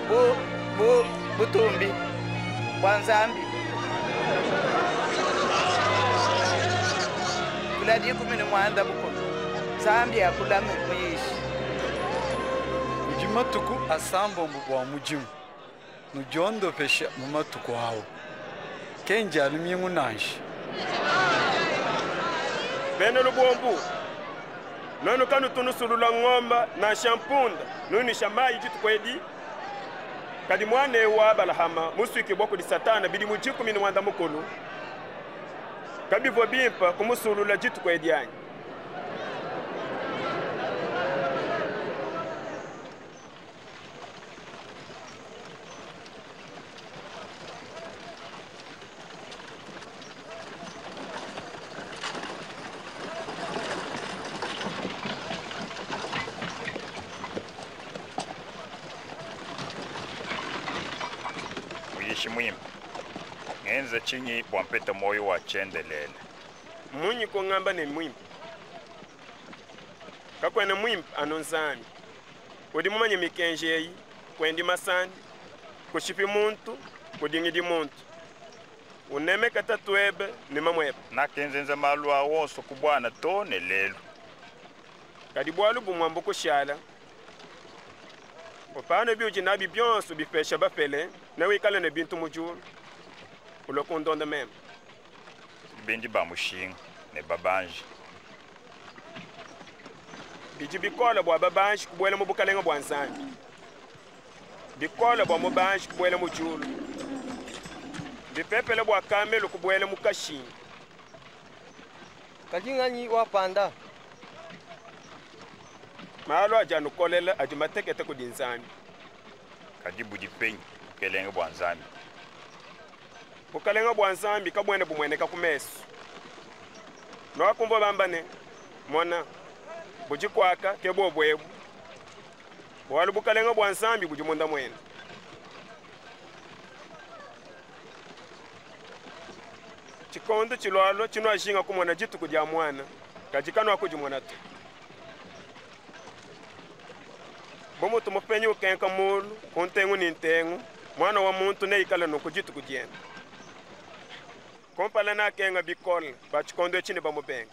Bu bu butumbi bua Nzambi. Tula 19. Nzambi akulame muyishi. Kudi matuku asambombo bua mudimu, nudiondopeshe mu matuku awu, ke ndia lumingu nansha. Bena lubombu, nuenu kanutu nusulula ngomba nansha mpunda, nunuisha mayi dituku edi. Kadi muana eu wa Abalahama musuikibua kudi Satana bidimu 19, kabivua bimpe kumusulula dituku edi anyi? Muyishi muimpe, ngenze tshinyi bua mpete muoyo wa tshiendelele? Munyi kungamba ne muimpe? Kakuena muimpe anu Nzambi. Udi mumanye mikenji eyi: kuendi masandi, kushipi muntu, kudingidi muntu, unemeka tatuebe ne mamuebe. Nakenzenza malu a wonso ku buana to ne lelu. Kadi bualu bumue mbukushala, upane biudi nabi bionso bipesha bapele, ne wikale ne bintu mu diulu, ulue kundonda meme. Tudi bendi ba mushinga ne babanji. Bidi bikole bua babanji kubuela mu bukalenga bua Nzambi. Bikole bua mubanji kubuela mu diulu. Bipepele bua kamelu kubuela mu kashingi. Kadi nganyi wapanda? Malu adi anukolela adi matekete kudi Nzambi. Kadi budi penyi bukelenge bua Nzambi? Bukelenge bua Nzambi kabuena bumueneka ku mesu. Nuakumvua bamba ne, mona, budi kuaka ke bobu ebu. Bualu bukelenge bua Nzambi budi munda muenu. Tshikondo tshilualua tshinuajinga kumona dituku dia muana, kadi kanuakudimona to. Bu mutu mupenyi ukenka mulu ku ntengu ne ntengu, muana wa muntu neikale nunku dituku diende. Kumpala nakenga bikole ba tshikondo etshi ne bamubenga.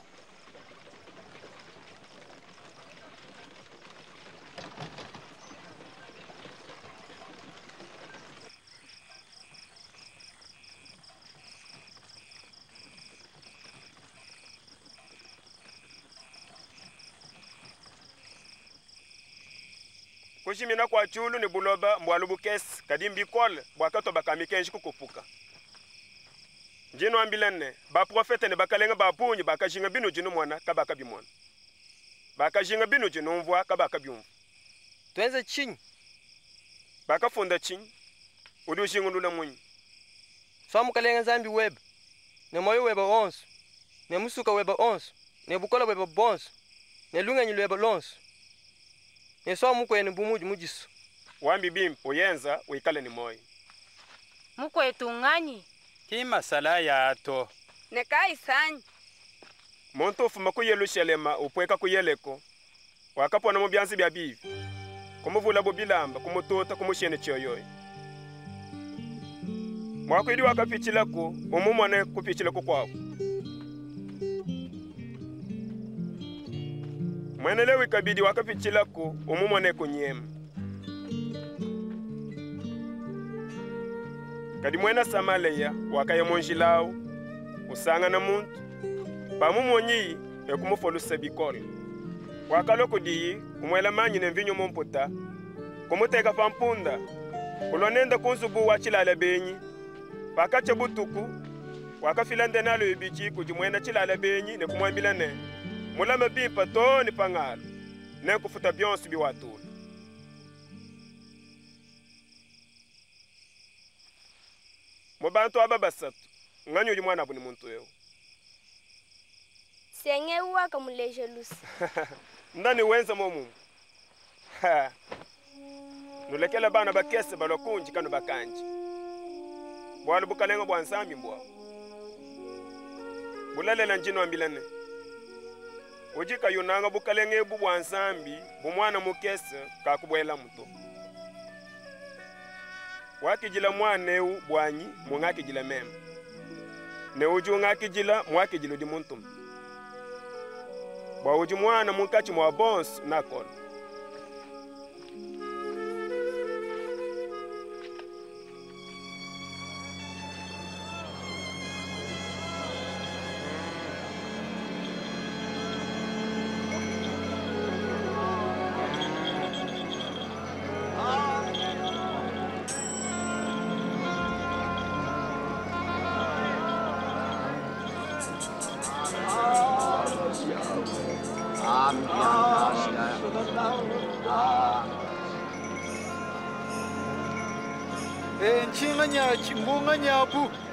Kujimina kua diulu ne buloba mbualu bukese, kadi mbikole bua katoba ka mikenji kukupuka. Ndi nuambila ne, baprofete ne bakalenga ba bungi bakajinga binudi numona, kabakabimona. Bakajinga binudi numvua, kabakabiumvua. Tuenze tshinyi? Bakafunda tshinyi? Udi ujingulula munyi? Sua Mukalenga Nzambi webe ne muoyo webe wonso, ne musuka webe onso, ne bukole buebe buonso, ne lungenyi luebe luonso, ne sua mukuenu bu mudi mudisu. Wambi bimpe, uyenza, wikale ne muoyo. Mukuetu nganyi? Ki masala ya to. Ne kayisanyi. Muntu ufuma ku Yelushalema upweka ku Yeriko, wakapona mu byanza bya bivi. Kumuvula bilamba, kumututa, kumushene choyoyo. Mwakwidi wakapichilaku, umumone kupichilaku kwawo. Mwene Lewi kabidi wakapichilaku, umumone kunyema. Kadi mwena Samaleya wakaya munjilawu, usangana muntu, pamumonyi ekumufolusa bikole. Wakalwa kudiyi, kumwela manyi ne mvinyo mumputa, kumuteka pa mpunda, kulwa nenda ku nzubu wa tshilala benyi. Pakacha butuku, wakafila ndenalo ibichi kudi mwena tshilala benyi ne kumwambila ne, mulame bimpa too ne pangalo, ne kufuta bionso biwatula. Mu bantu aba basatu, nganyi udi mwana abu ni muntu eu? Senge wakamuleja lusa. Ndani wenza momu. Ha. Nulekela bana bakese balokunji kanu bakanji. Bwalu bukalenga bwa nzambi mbwa. Bulalela njino ambilane. Ujika yunanga bukalenga ebu bwa nzambi bu mwana mukese kakubwela muto. Wakijila mwana eu bwanyi mungakijila mema. Ne uji ungakijila mwakijila udi muntu. Bwa uji mwana munkachi mwa bonsu nakola.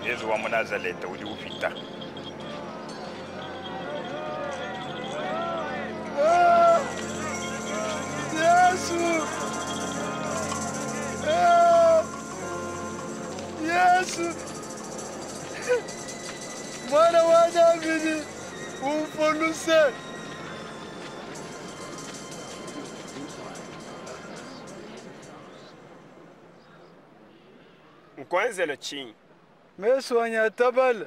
Yesu wa Munazareta udi upita. Yesu! Yesu! Mwana wa Davidi, umfoluse! Nkwenzele chinyi. Mesu anyatabala.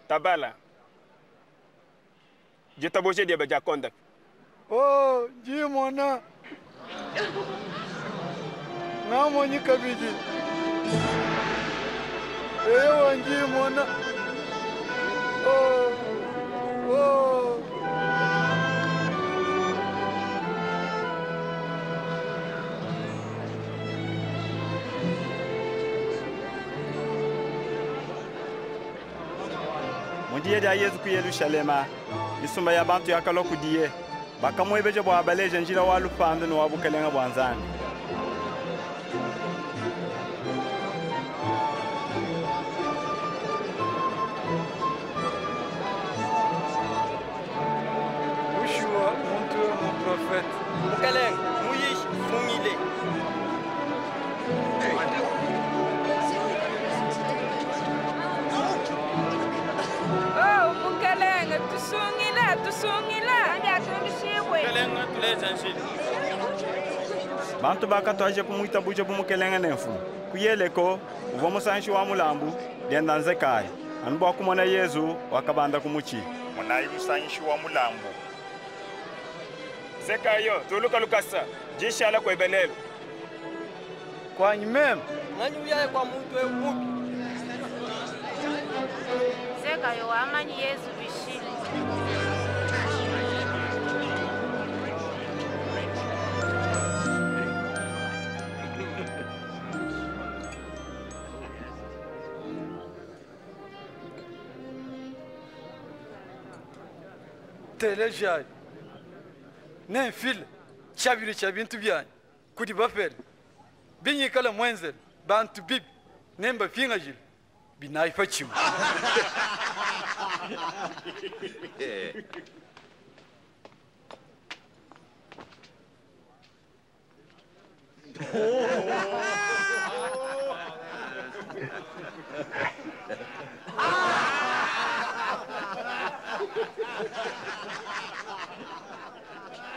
Tabala. Jitaboje diaba jakonda. Oh, jimona. Ngamonyi kabidi. Ewa njimona. Oh. Oh. Mundiye dia Yesu ku Yerusalema, misumba ya bantu yakalwa kudiye, bakamwebeja bwa baleja njila wa lupando no wa bukalenga bwa Nzambi. Ushua muntu mu profete. Mukalenga muyishi sungile. Oh, mukalenga tusungila, tusungila. Mukalenga tuleja njila. Bantu bakatwaje kumwita buja bumukelenga nemfu. Kuyeleko uva musanshi wa mulambu denda nzekayi. Anu bwa kumona Yesu wakabanda kumuchi. Munayi musanshi wa mulambu. Zekayo tuluka lukasa jishala kwebelelo. Kwanyi meme. Nganyi uyaye kwa muntu eu mubi. Zekayo wamanyi Yesu bishile. Telejai. Nemfile chabiri cha bintu byanyu kudi bafere binyikala mwenzele bantu bibi nemba fingajile binaifa chimwe.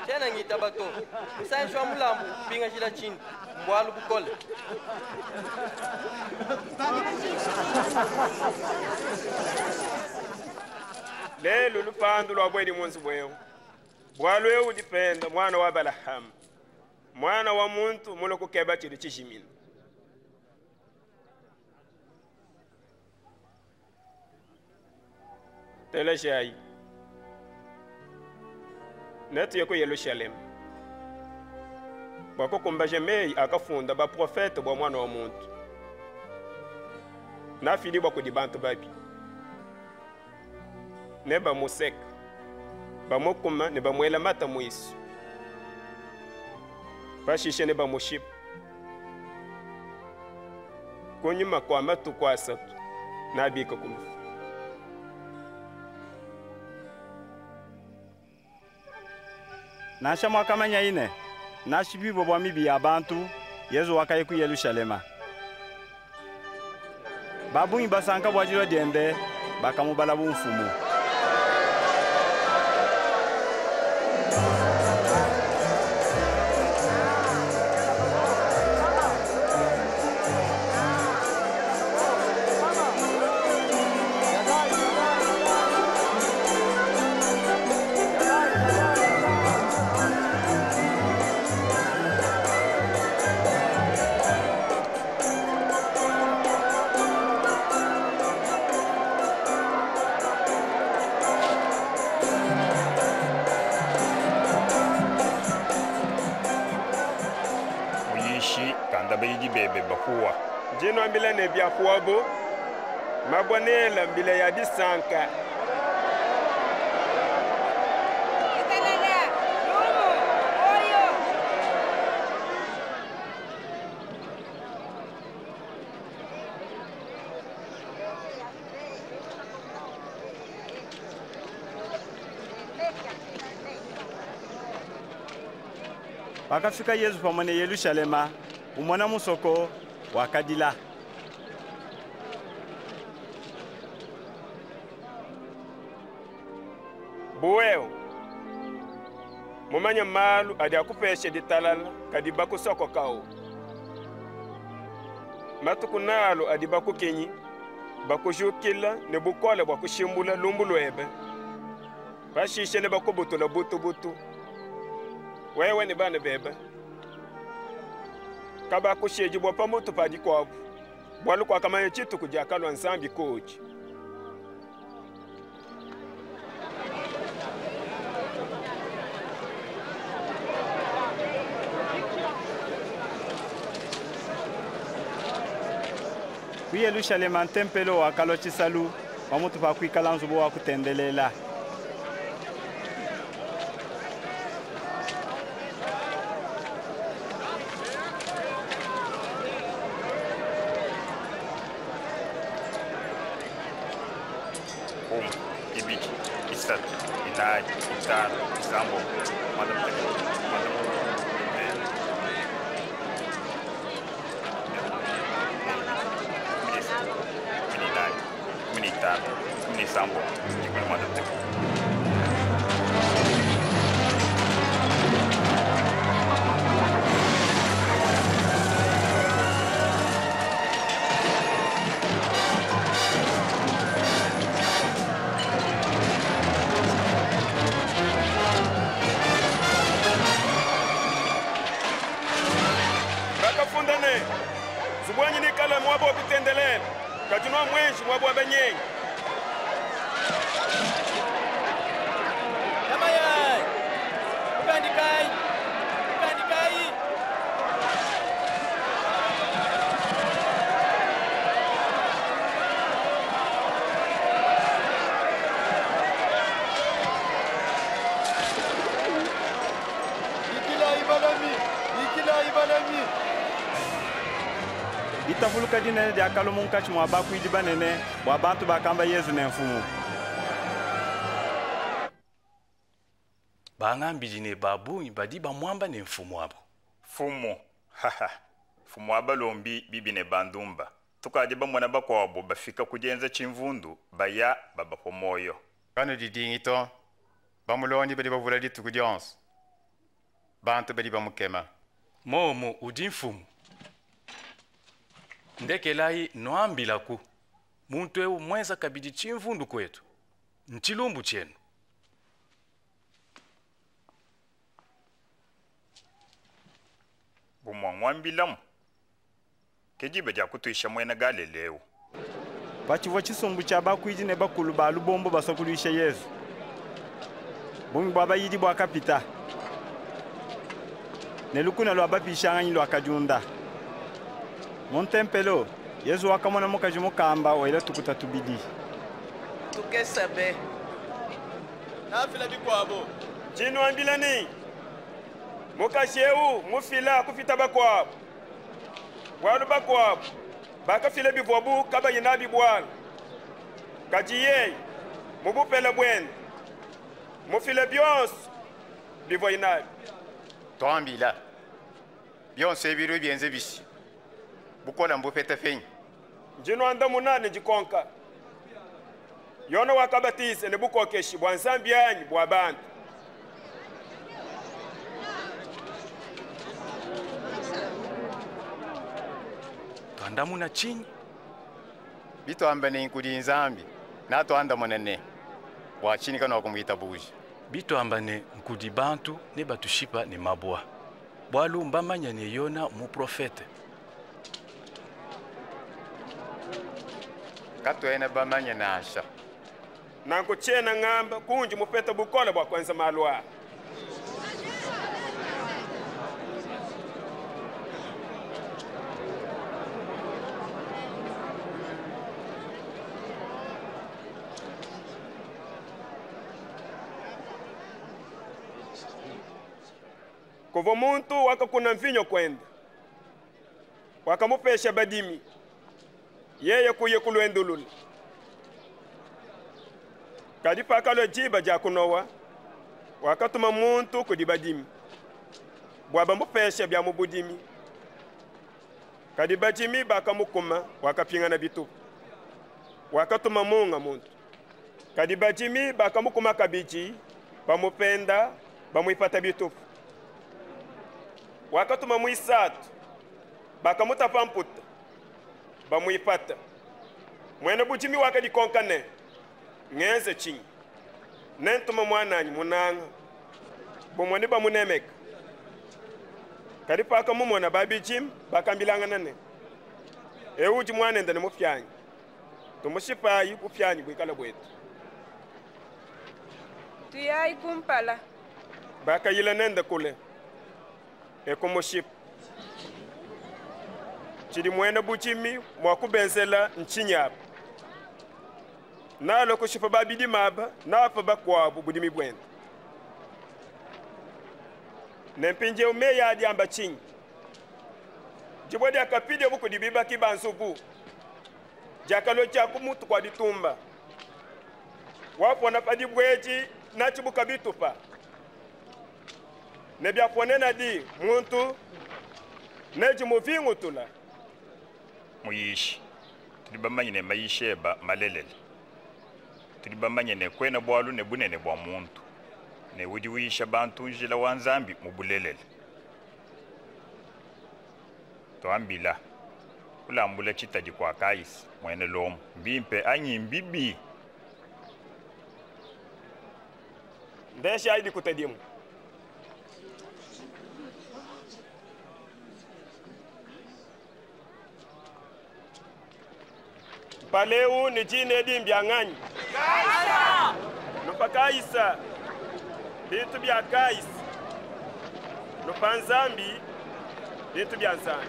Tshiena ngitaba to. Musangishi wa mulambu upingajila tshintu, mbualu bukole. Lelu lupandu lua buedi mu nzubu eu. Bualu eu udi penda mwana wa Abalahama. Mwana wa muntu mulue kukeba tshidi tshijimina. Telejayi. Netuye ku Yelushalema bua kukumbaja meyi akafunda baprofete bua mwana wa muntu. Nafidibua kudi bantu babi. Nebamuseka, bamukuma ne bamuela mata muisu. Pashishe nebamushipe. Kunyima kua matuku asatu nabika ku lufu. Nansha muakamanyaye ne, nashipibue bua mibi ya bantu, Yezu wakaya ku Yelushalema. Ba bungi basanka bua dilua diende, bakamubala bu mfumu. Muyishi, kanda bayidi bebe bapuwa. Ndi nuambila ne biapuwabo, mabua neela mbila ya disanka. Ditalala, lumu, muoyo. Pakafika Yezu pamue ne Yelushalema, umona musoko, wakadila. Bu wewe mumanye malu adi akupesha ditalala, kadi bakusokokawu. Matuku nalu adi bakukinyi, bakujukila ne bukole bua kushimbula lumbu luebe. Pashishe ne bakubutula butubutu, wewe ne bana bebe. Kabakushidibua pa mutu pa dikuabu, bualu kuakamanya tshituku diakalua Nzambi kuudi. Ku Yelushalema ntempelo wakalua tshisalu pamutu pa kuikala nzubu wa kutendelela. Umue, ibidi, isatu, inayi, itanu, isambombo, muanda mutekete, muanda mukulu, dikumi ne isatu, dikumi ne inayi, dikumi ne itanu, dikumi ne isambombo, dikumi ne muanda mutekete. Bakafunda ne, nzubu wanyi neikale muaba wa kutendelela, kadi nuamuenji muaba wa banyengi. Lamayayi! Mukandikayi! Mukandikayi! Bikilayi balami! Bikilayi balami! Ditapuluka dinene diakalua munkatshi mua bakuidi banene bua bantu bakamba Yezu ne mfumu. Bangambidi ne ba bungi badi bamuamba ne mfumuabu. Mfumu, haha, mfumu wa balombi bibi ne bandumba. Tukadi bamona bakuabu bafika ku dienza tshimvundu baya babapua muoyo. Kanudidingi to, bamulondi badi bavula dituku dionso, bantu badi bamukema. Momu udi mfumu. Ndekelayi nuambilaku, muntu eu muenza kabidi tshimvundu kuetu, ntshilumbu tshienu. Bumue nguambilamu, ke diba dia kutuisha muena Galela eu. Patshivua tshisumbu tshia bakuidi ne bakulu ba lubombo basua kuluisha Yezu, bungi bua bayidi buakapita, ne lukuna lua bapishanganyi luakadiunda. Mu ntempelo, Yezu wakamona mukaji mukamba wela tukuta tubidi. Tukese be. Nafila bikuabo. Tshinuambila ne, mukaji eu mufila kupita bakuabo. Bualu bakuabo bakafila bivuabu kabayi nabi bualu. Kadi yeye, mu bupele buende, mufile bionso bivuaye nabi. Tuambila, bionso ebi bidi bienze bishi? Bukole mbupeta penyi? Ndi nuandamuna ne dikonka. Yone wakabatiza ne bukokeshi bua Nzambi anyi bua bantu? Tuandamuna tshinyi? Bituamba ne nkudi Nzambi, natuandamuna ne, bua tshinyi kanuakumuitabuja? Bituamba ne nkudi bantu, nebatushipa ne mabua, bualu mbamanya ne Yona muprofete. Katuena bamanye nansha. Nanku tshiena ngamba kundi mupeta bukole bua kuenza malu aa. Kuvua muntu wakakuna mvinyo kuende, wakamupesha badimi, yeye kuya kuluendulula. Kadi pakalua diba dia kunowa, wakatuma muntu kudi badimi bua bamupeshe bia mu budimi. Kadi badimi bakamukuma, wakapingana bitupu. Wakatuma munga muntu. Kadi badimi bakamukuma kabidi, bamupenda, bamuipata bitupu. Wakatuma muisatu, bakamutapa mputa, bamuipata. Muena budimi wakadikonka ne, ngenze tshinyi? Nentuma muananyi munanga, bumue ne bamunemeka. Kadi pakamumona babidime, bakambilangana ne, eu udi muanende ne mupianyi, tumushipayi, bupianyi buikale buetu. Tuyayi kumpala. Bakayila nende kule, e kumushipa. Tshidi muena budimi mua kubenzela ntshinyi apa? Nalua kushipa babidime aba, napa bakuabu budimi buende. Ne mpindieu meyi adi amba tshinyi? Dibue diakapidiabu kudi bibaki ba nzubu diakalua dia ku mutu kua ditumba. Wapona pa dibue edi natshibuka bitupa, ne biaponenadi muntu nedimuvingutula. Muyishi, tudi bamanye ne mayisha eba malelela. Tudi bamanye ne kuena bualu ne bunene bua muntu, ne udi uyisha bantu njila wa Nzambi mu bulelela. Tuambila, kulambula tshitadi kua Kaisa muena Lomo mbimpe anyi mbibi? Ndesha ayi dikuta dimue. Mpaleu ne dina edi mbia nganyi? Kaisa! Nupa Kaisa bintu bia Kaisa, nupa Nzambi bintu bia Nzambi.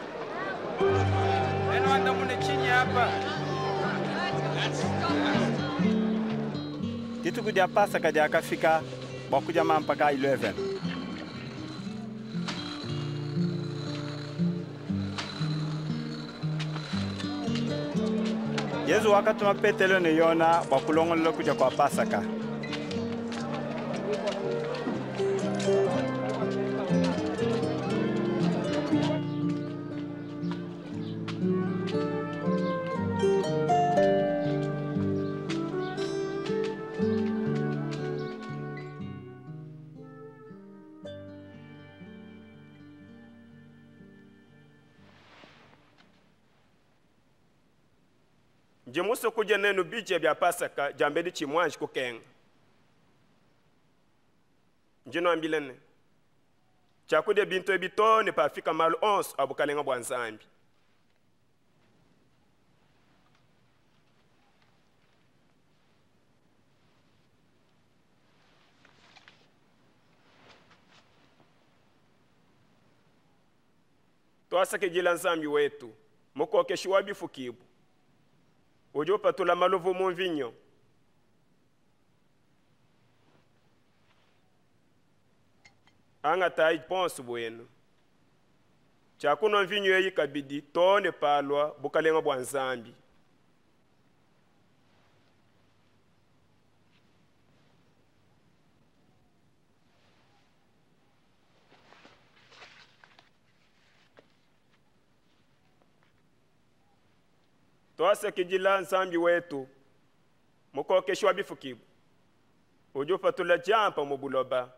Nenuandamune tshinyi apa? Dituku dia Pasaka diakafika bua kudia mampa kaayi luevene. Yezu wakatuma Petelo ne Yona bua kulongolola kudia kua Pasaka. Ndi musue kudia nenu bidia bia Pasaka diambedi tshiyi muanji kukenga. Ndi nuambila ne, tshiakudia bintu ebi too ne pafika malu onso a bukalenga bua Nzambi. Tuasakidila Nzambi wetu, mukokeshi wa bifukibua, udi upatula maluvu mu mvinyo. Angatayi bonso buenu tshiakunua mvinyo eyi kabidi too ne palua bukalenga bua Nzambi. Tuasakidila Nzambi wetu, mukokeshi wa bifukibua, udi upatula diampa mu buloba.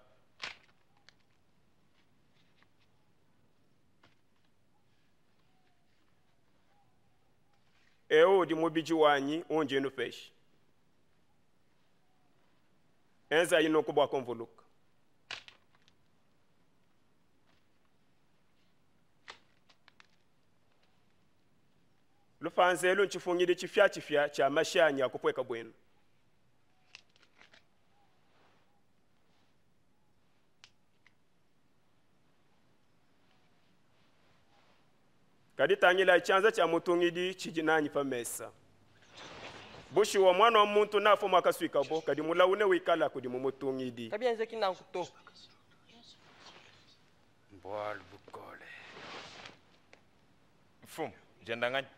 Eu udi mubidi wanyi undi nupesha. Enzayi nunku bua kumvuluka. Lupanza elu ntshipungidi tshipiatshipia tshia mashi anyi a kupueka buenu. Kadi tangilayi tshianza tshia mutungidi tshidi nanyi pa mesa. Bushuwa Muana wa muntu neafue muakasuikabo, kadi mulawu newikala kudi mumutungidi. Kabienzeki nanku to. Mbualu bukole. Mfumu, dienda nganyi?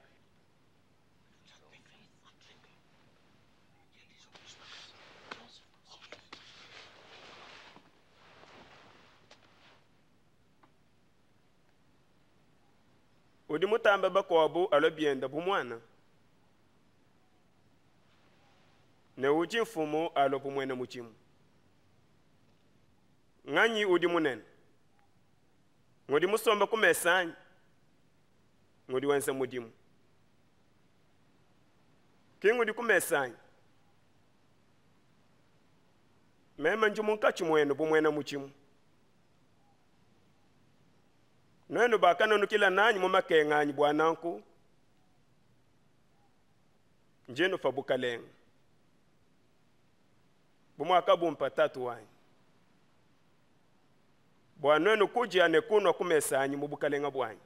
Udi mutamba bakuabu alua bienda bu muana, ne udi mfumu alua bu muena mudimu. Nganyi udi munene? Ngudi musomba ku mesa anyi ngudi wenza mudimu? Ki ngudi ku mesa anyi? Meme ndi munkatshi muenu bu muena mudimu. Nuenu bakananukila nanyi mu makenga anyi, bua nanku ndi nnupa bukalenga bu muakabumpa Tatu wanyi, bua nuenu kudia ne kunua ku mesa anyi mu bukalenga buanyi.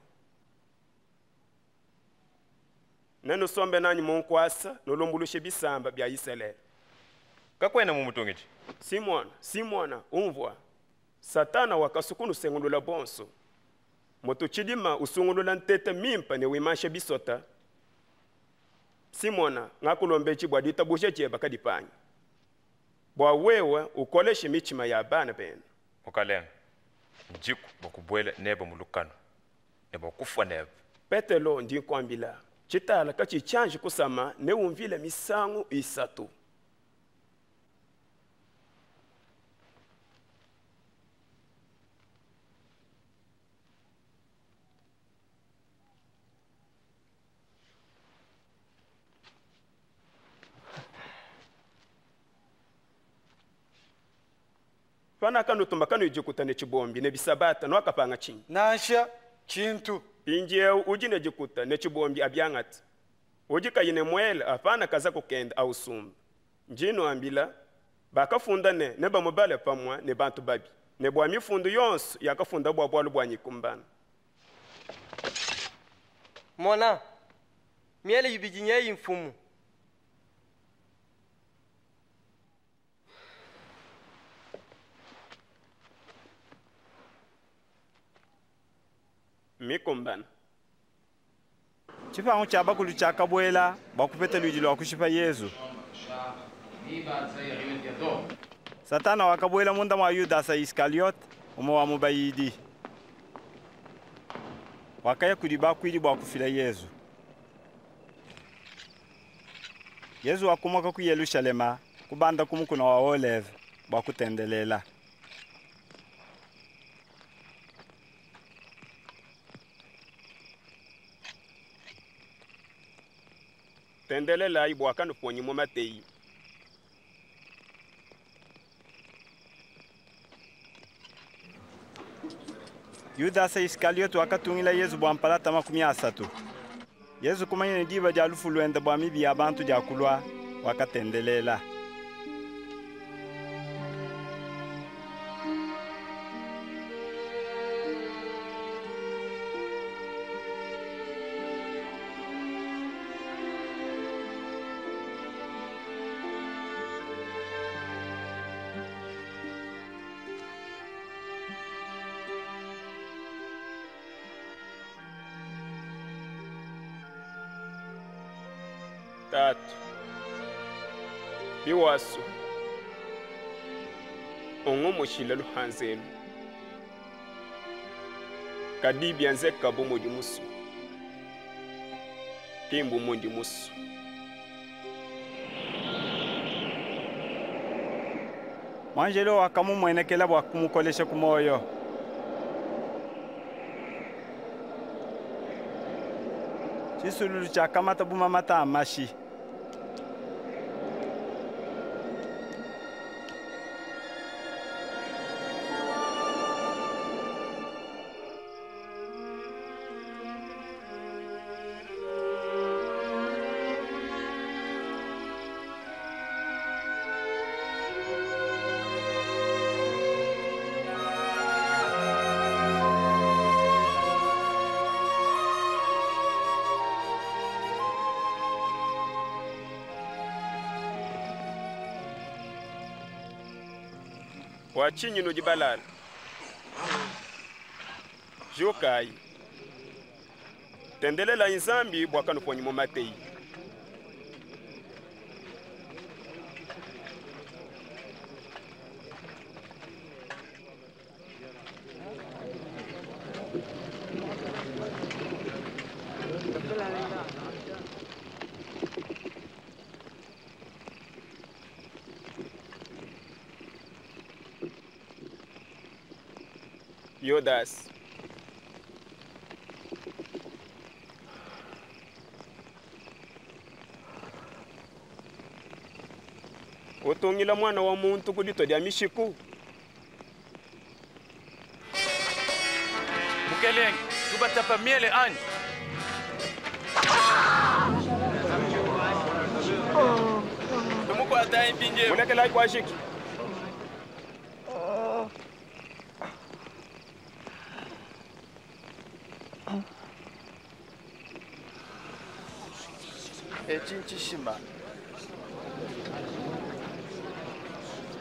Nenusombe nanyi mu nkuasa, nulumbuluishe bisamba bia Isalele. Kakuena mumutungidi. Simona, Simona, umvua, Satana wakasu kunusengulula bonso, mutu tshidima usungulula ntete mimpa ne wimansha bisota. Simona, ngakulombetshi bua ditabuja dieba kadipangi, bua wewe ukoleshe mitshima ya bana benu. Mukalenga, ndiku bua kubuela nebe mu lukanu ne bua kufua nebe. Petelo, ndi nkuambila, tshitala katshiyi tshianji kusama, neumvile misangu isatu. Panakanutuma kanuyi dikuta ne tshibombi ne bisabata, nuakapanga tshinyi? Nansha tshintu. Mpindieu udi ne dikuta ne tshibombi abiangate. Udi kayi ne muele apana kazaku kende ausumbe. Ndi nnuambila, bakafunda ne, nebamubale pamue ne bantu babi, ne bua mifundu yonso yakafunda bua bualu buanyi ikumbana. Mona, miele ibidi nyeyi mfumu. Mmikumbana. Tshipangu tshia bakulu tshiakabuela bua kupeta luidi lua kushipa Yezu. Satana wakabuela munda mua Yudasa Isikaliote, umue wa mu bayidi. Wakaya kudi bakuidi bua kufila Yezu. Yezu wakumuka ku Yelushalema, kubanda ku mukuna wa Oleve bua kutendelela. Tendelelayi bua kanuponyi mu mateyi. Yudasa Isikaliyote wakatungila Yezu bua mpalata 30. Yezu kumanya ne diba dia lufu luende bua mibi ya bantu dia kulua, wakatendelela. Tatu, biwasu, ungumushile luhanzelu. Kadi bienzeka bu mudi musu, ki mbu mundi musu. Mwanjelo wakamumuenekela bua kumukolesha ku moyo. Tshisululu tshiakamata bu mamata a mashi. Bua tshinyi nudi balala? Jukayi. Tendelelayi Nzambi bua kanuponyi mu mateyi. Yodas. Utungila mwana wa muntu ku ditwa dia mishiku. Mukelenge, tubatapa miele anyi? Tumukuatayi mpindieu. Mulekelayi kuajiki. Etshi ntshishima.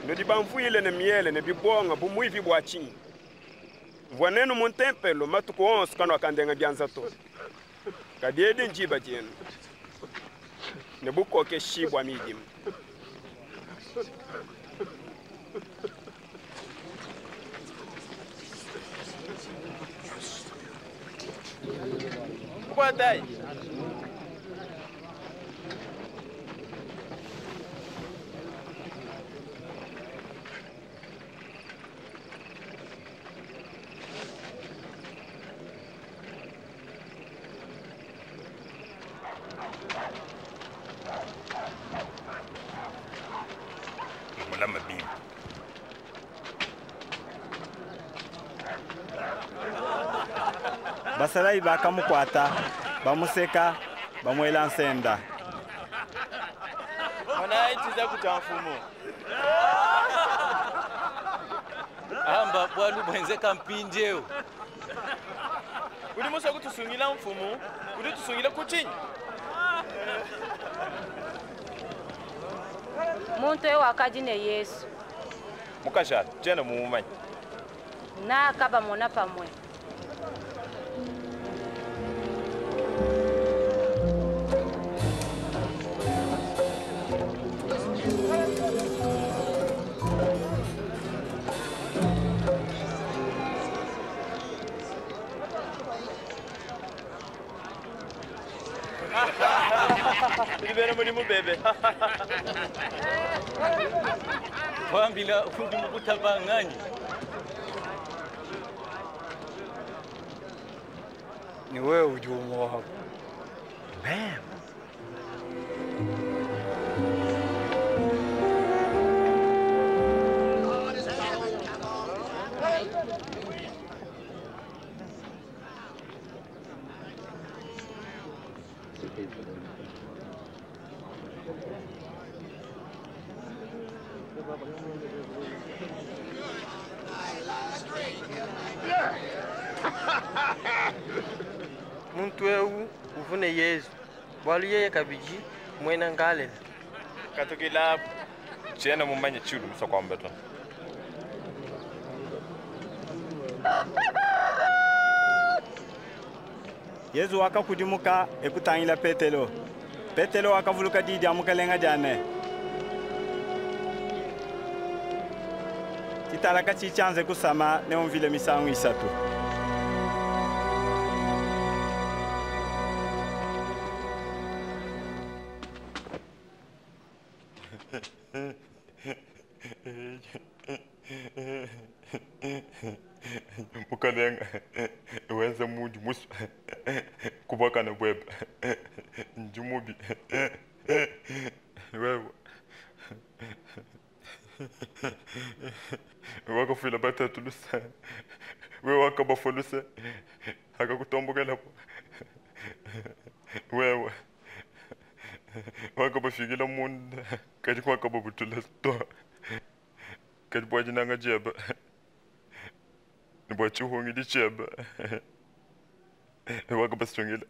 Nudi bamvuile ne miele ne bibonga bu muivi bua tshinyi? Mvua nenu mu ntempelo matuku onso kanuakandenga bianza to. Kadi edi ndiba dienu ne bukokeshi bua midima. Kuatayi. Mulama bimpe. Basalayi bakamukuata, bamuseka, bamuela nsenda. Monayi tshizaku tshia mfumu. Amba bualu buenzeka mpindieu. Udi musue kutusungila mfumu, udi tusungila ku tshinyi? Muntu eu wakadi ne Yesu. Mukajana, tshiena mumumanye. Nakabamona pamue. Tudi bena mudimu bebe. Wambila udi mukutaba nganyi? Ni wewe udi umwe wabo. Bam. Muntu eu uvua ne Yezu, bualu yeye kabidi muena Galela. Katukila tshiena mumanye tshiudi musue kuamba to. Yezu wakakudimuka e kutangila Petelo. Petelo wakavuluka di dia mukalenga dia ne, tshitala katshi tshianze kusama neumvile misangu isatu. Mukalenga, wenze muudi musue kubuakane buebe, ndi mubi wewe wakafuila batatu luse, wewe wakabafua luse akakutombokelapo, wewe wakabafikila munda kadi wakababutula to, kadi bua dinanga diebe ne bua tshihungidi tshiebe wakabasungila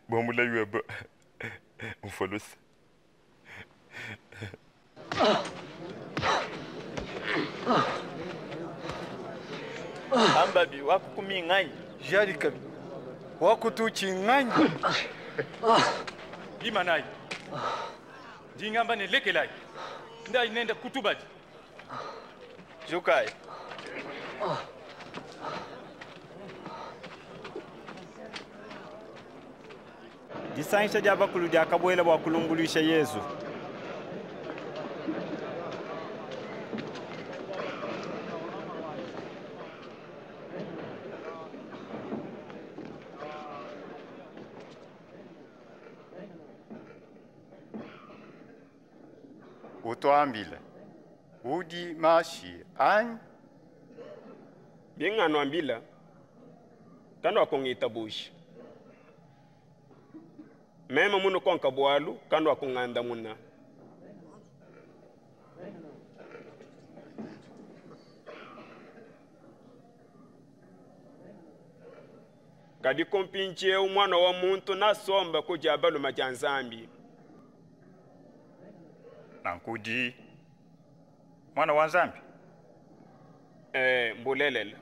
bua mulayi webe mfue luse. Ambabi wakukuminganyi jalikabi wakutuchinganyi Imanayi ndingamba ne lekelayi ndayi nenda kutubadi. Jukayi. Disangisha dia bakulu diakabuela bua kulumbuluisha Yezu. Utuambile, udi mashi anyi? Binganuambila, kanuakungitabuja. Meme munukonka bualu, kanuakungandamuna. Kadi ku mpindieu mwana wa muntu nasomba ku dia baluma dia Nzambi. Nanku udi mwana wa Nzambi? Mbulelela.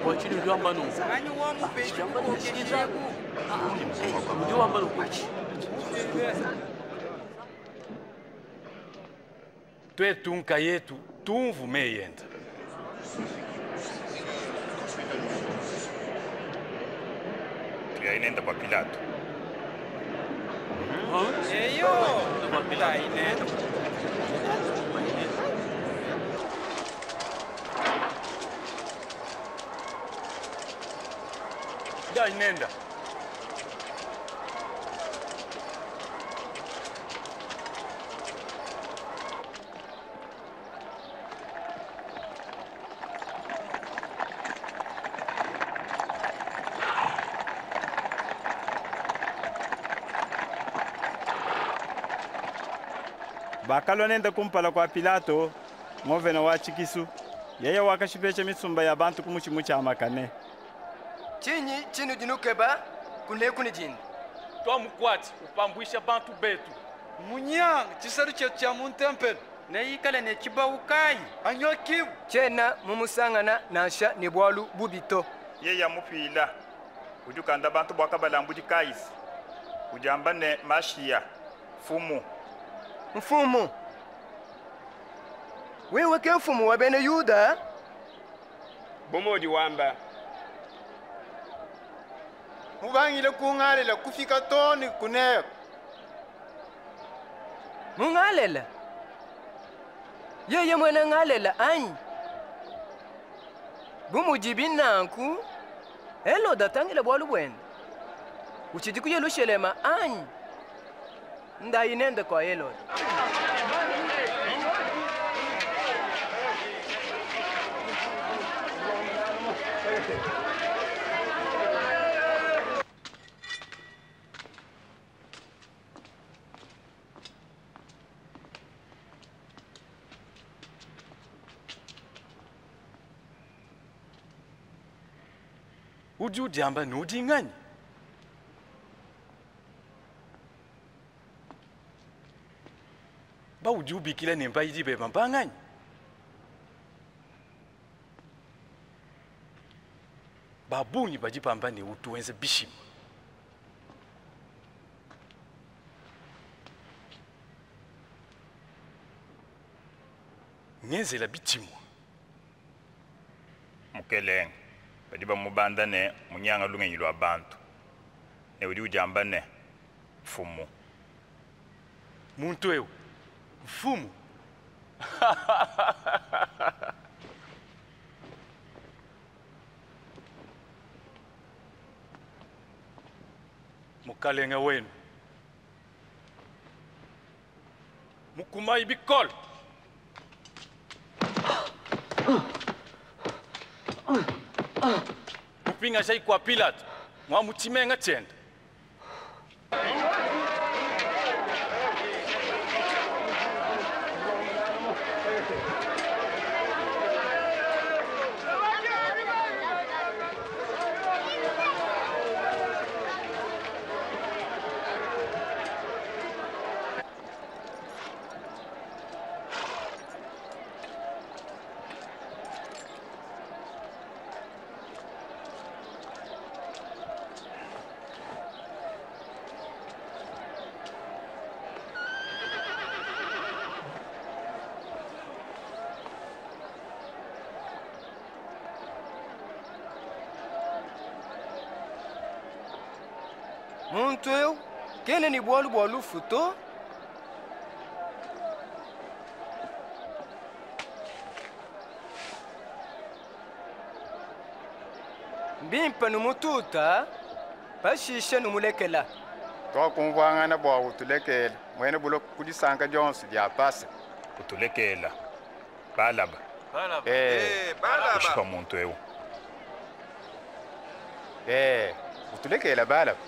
Bua tshinyi udi wamba nunku? Udi wamba nunku. Twetu nkayetu tumvu meyi ende. Tuyayi nende kua Pilato. Eyo, tuyayi nende. Tuyayi nende. Bakalua nende kumpala kua Pilato, ngovena wa tshikisu. Yeye wakashipesha misumba ya bantu ku mutshi mutshiamakane. Tshinyi tshinudi nukeba kuneku ne dinda? Twamukuati upambuisha bantu betu. Munyanga tshisalu tshietu tshia mu ntempelo. Neikale ne tshibawu kayi? Anyokibu. Tshiena mumusangana nansha ne bualu bubi to. Yeye amupila udi ukanda bantu bua kabalambudi Kaisa. Udi amba ne Mashiya, Mfumu. Mfumu, wewe ke mfumu wa bena Yuda? Bu muudi wamba. Mubangile kungalela kufika too ne kuneka. Mungalela? Yeye muena ngalela anyi? Bu mudibi nanku, Helode atangile bualu buende. Utshidi ku Yelushalema anyi? Ndayi nende kua Helode. Udi udiamba ne udi nganyi? Baudi ubikila ne mbayidi beba mbanganyi? Ba bungi badi bamba ne utu wenza bishima. Ngenzela bitimwa. Mukelenge, badi bamubanda ne munyanga lungenyi lwa bantu ne udi udiamba ne mfumu. Muntu eu mfumu. Mukalenge wenu mukumayi bikole. Mupingajayi kwa Pilato mwa mutshimenga tshiende. Muntu eu kena ne bualu bua lufu to. Mbimpe numututa, pashishe numulekela. Twakumvuangana bua utulekela mwene buloko ku disanka dionso dia pasa. Utulekela Balaba. Balaba. Eh, Balaba. Ushipa muntu eu. Utulekela Balaba.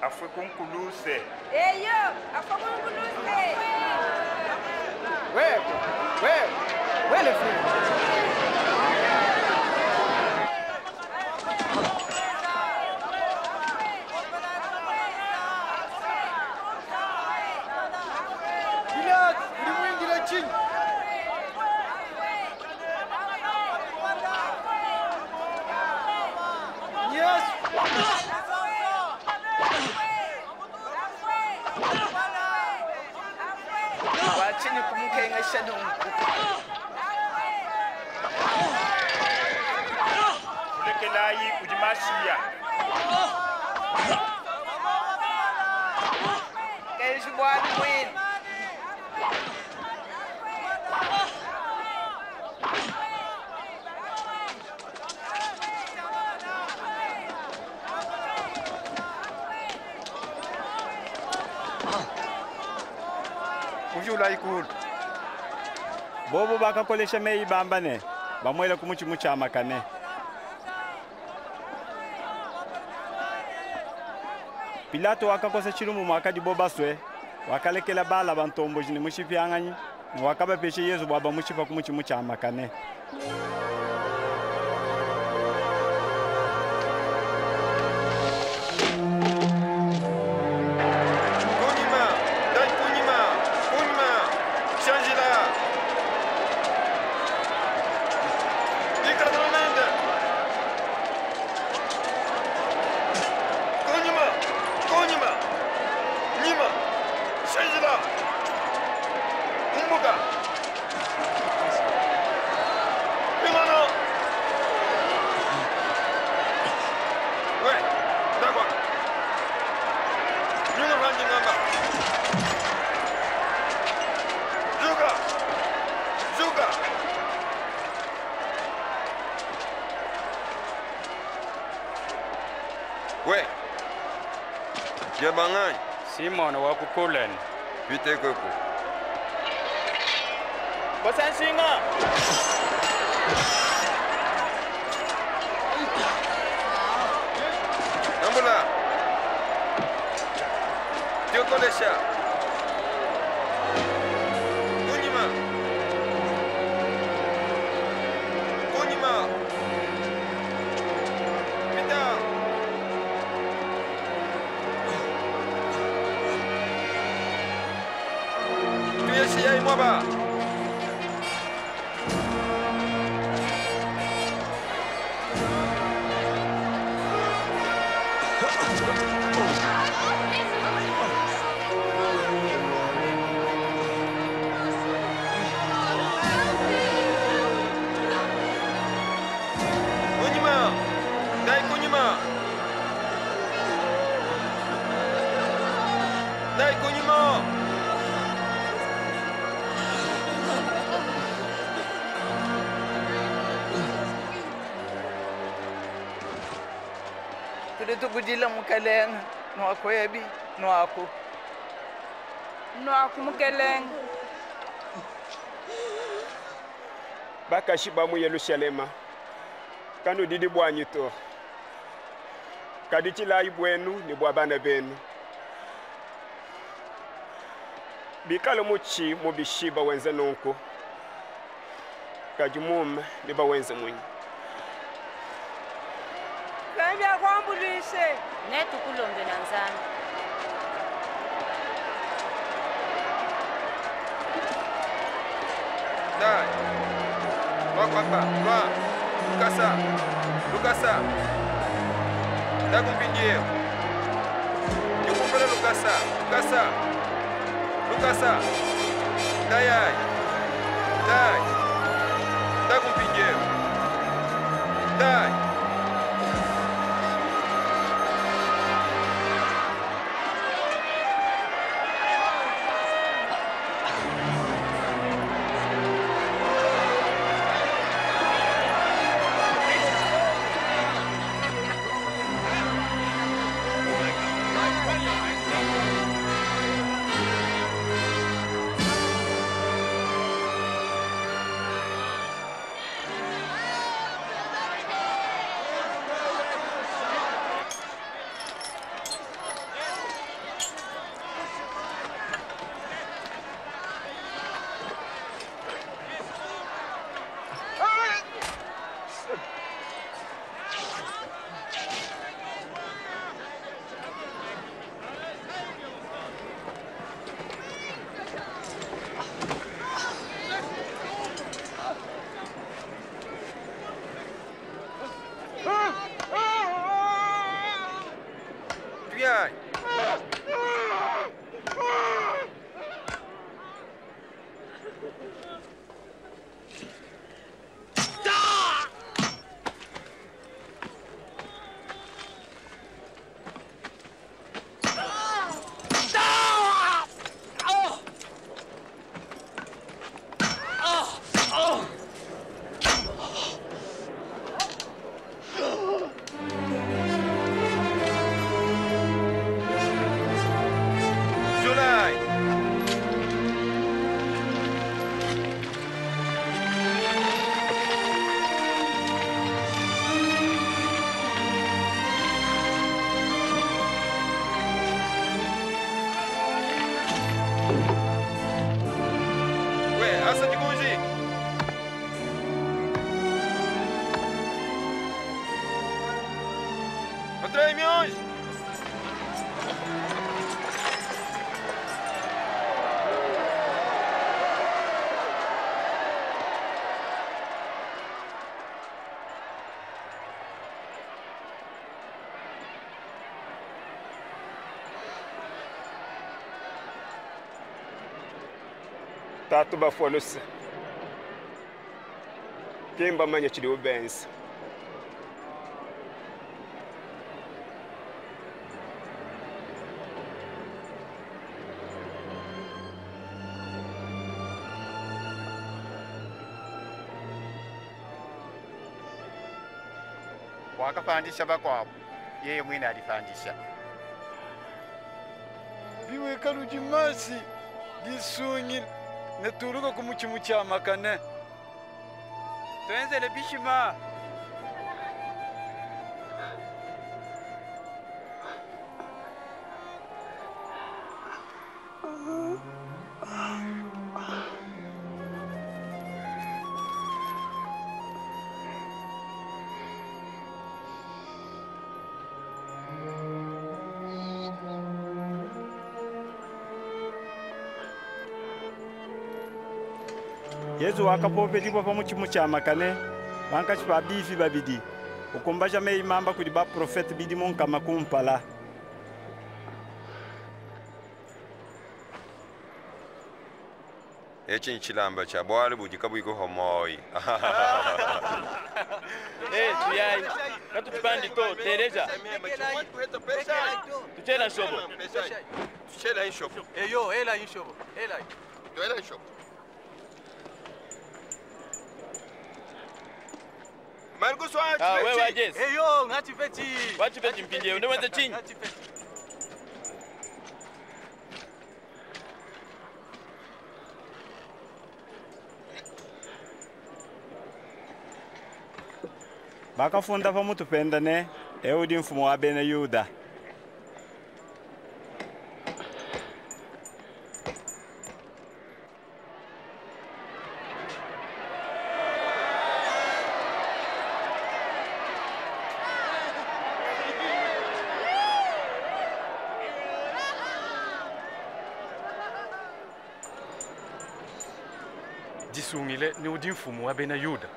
Afwe kunkuluse. Eyo, afwe kunkuluse. We, we, we le fils. Pilate, ulimwingira chini. Yesu. Wachini kumukengesha nungu. Mulekelayi udi Mashiya. Kenji bwana mwini. Ujula ikulu. Bobo bakakolesha meyi bamba ne bamwela ku mutshimu tshia makane. Pilato wakakosa tshilumbu mwakadi bo baswe, wakalekela bala bantomboji ne mushipyanganyi, ne wakabapesha Yezu bua bamushipa ku mutshimu tshia makane. Kunyima, dai kunyima, kunyima, shanjila. Ikadronende. Kunyima, kunyima, nyima, shanjila. Umbuka. Imana. We, dakwa. Nyuma rangi ngamba. Juga. Juga. We. Jabangani. Simon wa kukuleni. Vite koko. Bosanshinga. Ambula. Diokolesha. Kunyima. Kunyima! Dai kunyima! Dai kunyima! Tudi tukudila mukalenga nwakwebi nwaku. Nwaku mukalenga. Bakashi ba mu Yelushalema, kanudidi bwanyi to. Kadi tshilayi bwenu ne bwa bana benu. Bikale mutshi mu bishiba wenze nunku, kadi mume ne bawenze munyi. Nzambi akuambuluishe. Netukulombela Nzambi. Dai. Lwa papa, lwa. Lukasa. Lukasa. Ndakumpindie. Ndikumbele lukasa, lukasa. Lukasa. Dai. Dai. Ndakumpindie. Dai. Tatu bafolose kimba manya chili ubenza. Wakapandisha bakwabo yeye mwine alipandisha. Biweka lujimasi lisungile neturuka kumuchimu cha makane. Twenzele bishima. Yesu wakapopelibwa pa muchimu cha makane bankachi ba bifi babidi ukumbaja meyi mamba kudi baprofete bidi munkama kumpala. Etshi ntshilamba tshia bualu budi kabuyi kuhua muoyi. Eh, tuyayi katutupandi to teleja tuchela nshobo tuchela inshobo eyo ela inshobo ela tuela inshobo Marcus Ah, wewe wajesi. Eyo ngachipeti wachipeti mpindie ndewenze chinyi Bakafunda pamutu pende ne eu udi mfumu wa bena Yuda. Disungile ne udi mfumu wa bena Yuda.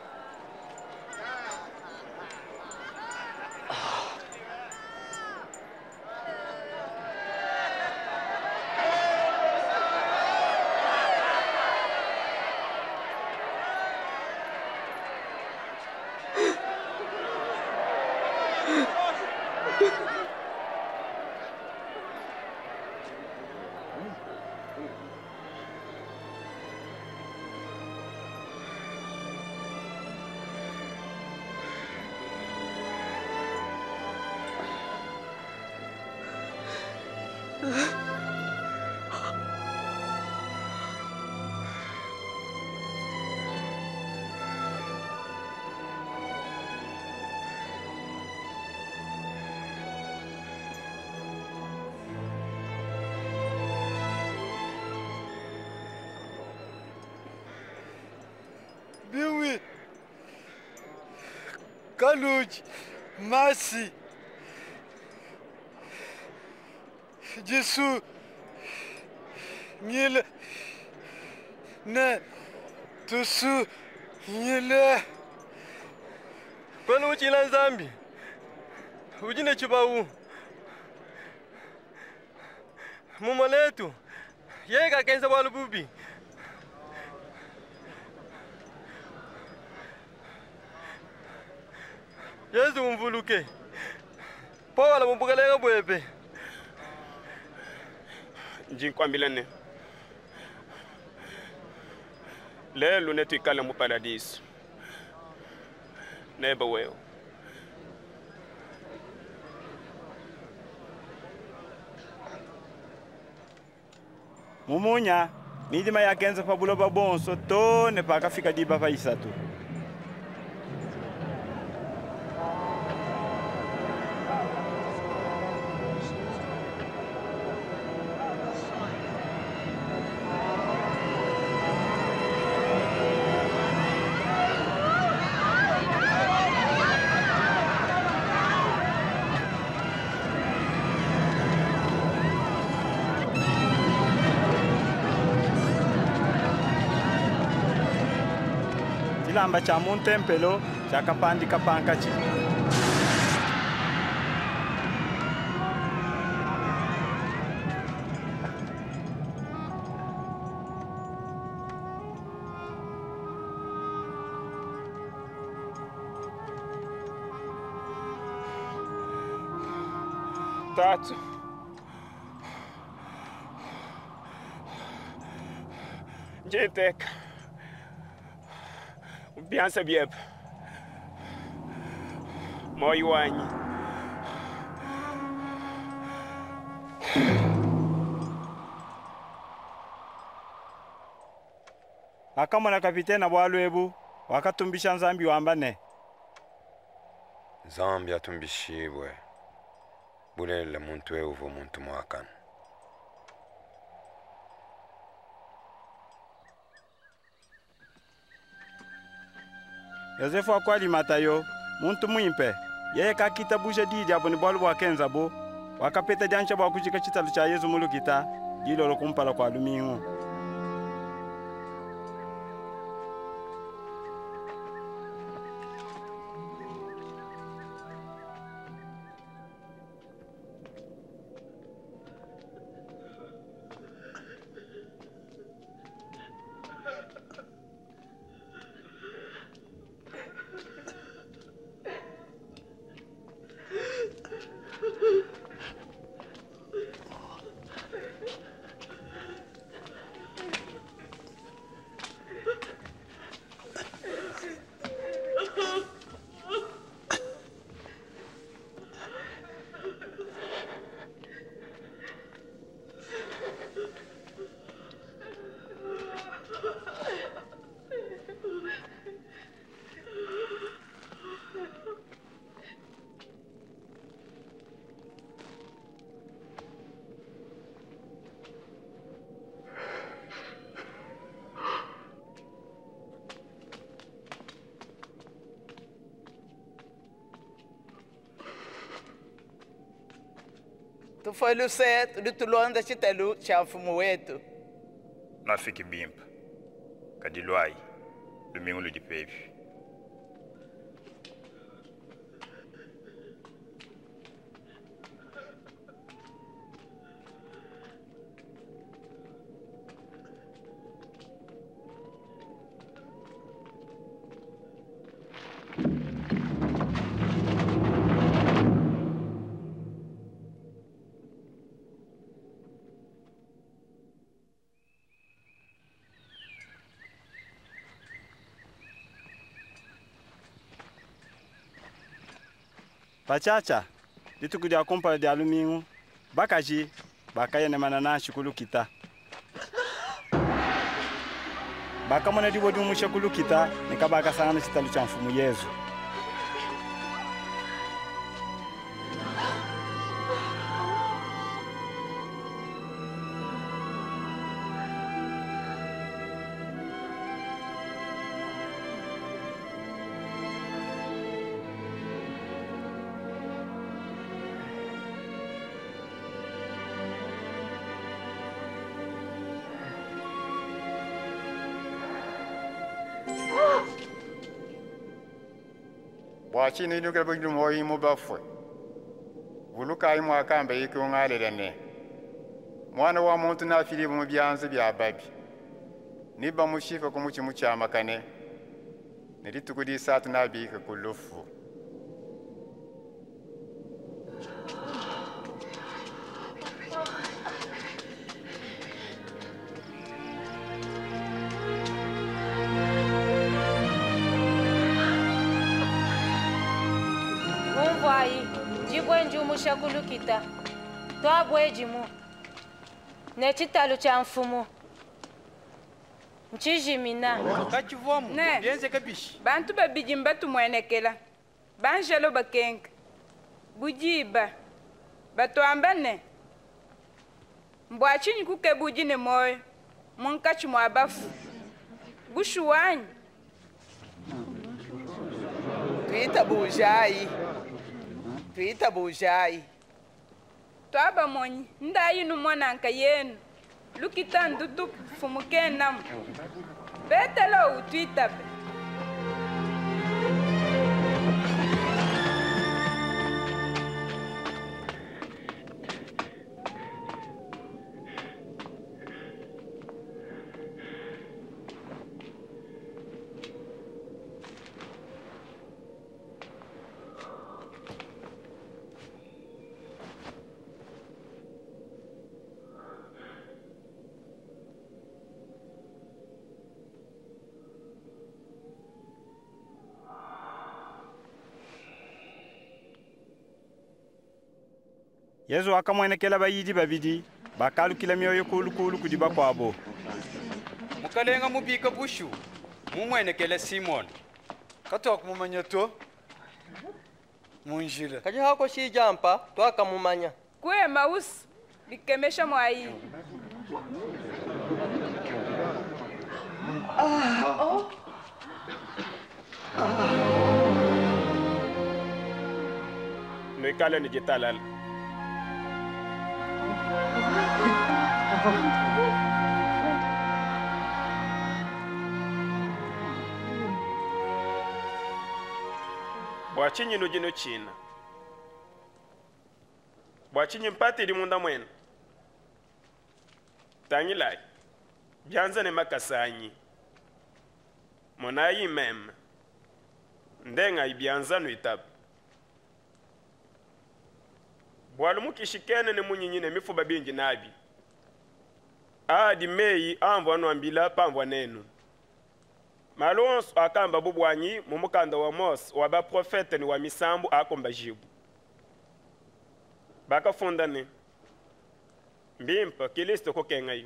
Biwi Kaluji Masi Jisu Ngile Ne Tusu Ngile Kwenu uchila Nzambi udi ne tshibawu muma letu yeye kakenza bwalu bubi Yesu umvuluke powala mumbukalenga bwebe Njinkwambila ne lelo netuikala mu paradiso neba wewe. Mumunya midima yakenza pa buloba bonso to ne pakafika diba pa isatu. Tshilamba tshia mu ntempelo tshiakapandika pankatshi. Tatu njiteka byansa byebe moyo wanyi Akamona kapitena bwalu ebu wakatumbisha Nzambi wamba ne Nzambi atumbishibwe bulelela muntu eu uva muntu muakana. Yosefu wa muntu muimpe yeye kakitabusha diyi diabo ne bualu buakenzabo wakapeta diantsha bua kujika tshitalu tshia Yezu mulukita dilolo kumpala kua lumingu. Tufue luse, tudi tulonda tshitalu tshia mfumu wetu. Nuafiki bimpe, kadi luayi, lumingu ludi pepi. Patshiatshia, dituku dia kumpala dia lumingu, bakaji bakaya ne manananshi ku lukita. Bakamona dibue diumusha ku lukita ne kabakasangana tshitalu tshia Mfumu Yezu. Bua tshinyi nukeba udi muoyo mu bafue? Vulukayi muakamba ikungalela ne, Muana wa muntu neafidibue mu bianza bia babi, ne bamushipe ku mutshi mutshiamakane, ne dituku disatu neabike ku lufu. Umvuayi, dibue ndiumusha ku lukita, tuabuedimu ne tshitalu tshia mfumu ntshijimina. Ne, bantu babidi mbatumuenekela, banjelo bakenka bu diba, batuamba ne, Mbua tshinyi kukeba udi ne muoyo munkatshi mua bafue? Bushuwa anyi? Tuitabujayi, tuitabujayi. Tuabamonyi, ndayi numona nkayenu, lukita ndutupu, mfumu kenamu. Petelo utuitabe. Yezu wakamuenekela bayidi babidi bakalukila mioyo kulu kulu kudi bakuabo. Mukalenga mubika bushu mumuenekele Simone. Katuakumumanya to mu njila. Kadi hakoshija mpa tuakamumanya. Ku Emausi bikemesha muayi. Nuikale ne ditalala. Bua tshinyi nudi nutshina? Bua tshinyi mpata idi munda muenu? Tangilayi bianza ne makasa anyi. Monayi meme. Ndengayi bianza nuitabe. Bualu mukishi kena ne munyinyi ne mifuba bindi nabi. Aa adi meyi amvua nnuambila pamvua nenu. Malu onsu akambabu buanyi mu mukanda wa Mose, wa baprofete ne wa Misambu akumbajibu. Bakafunda ne, Mbimpe Kilisto kukengaye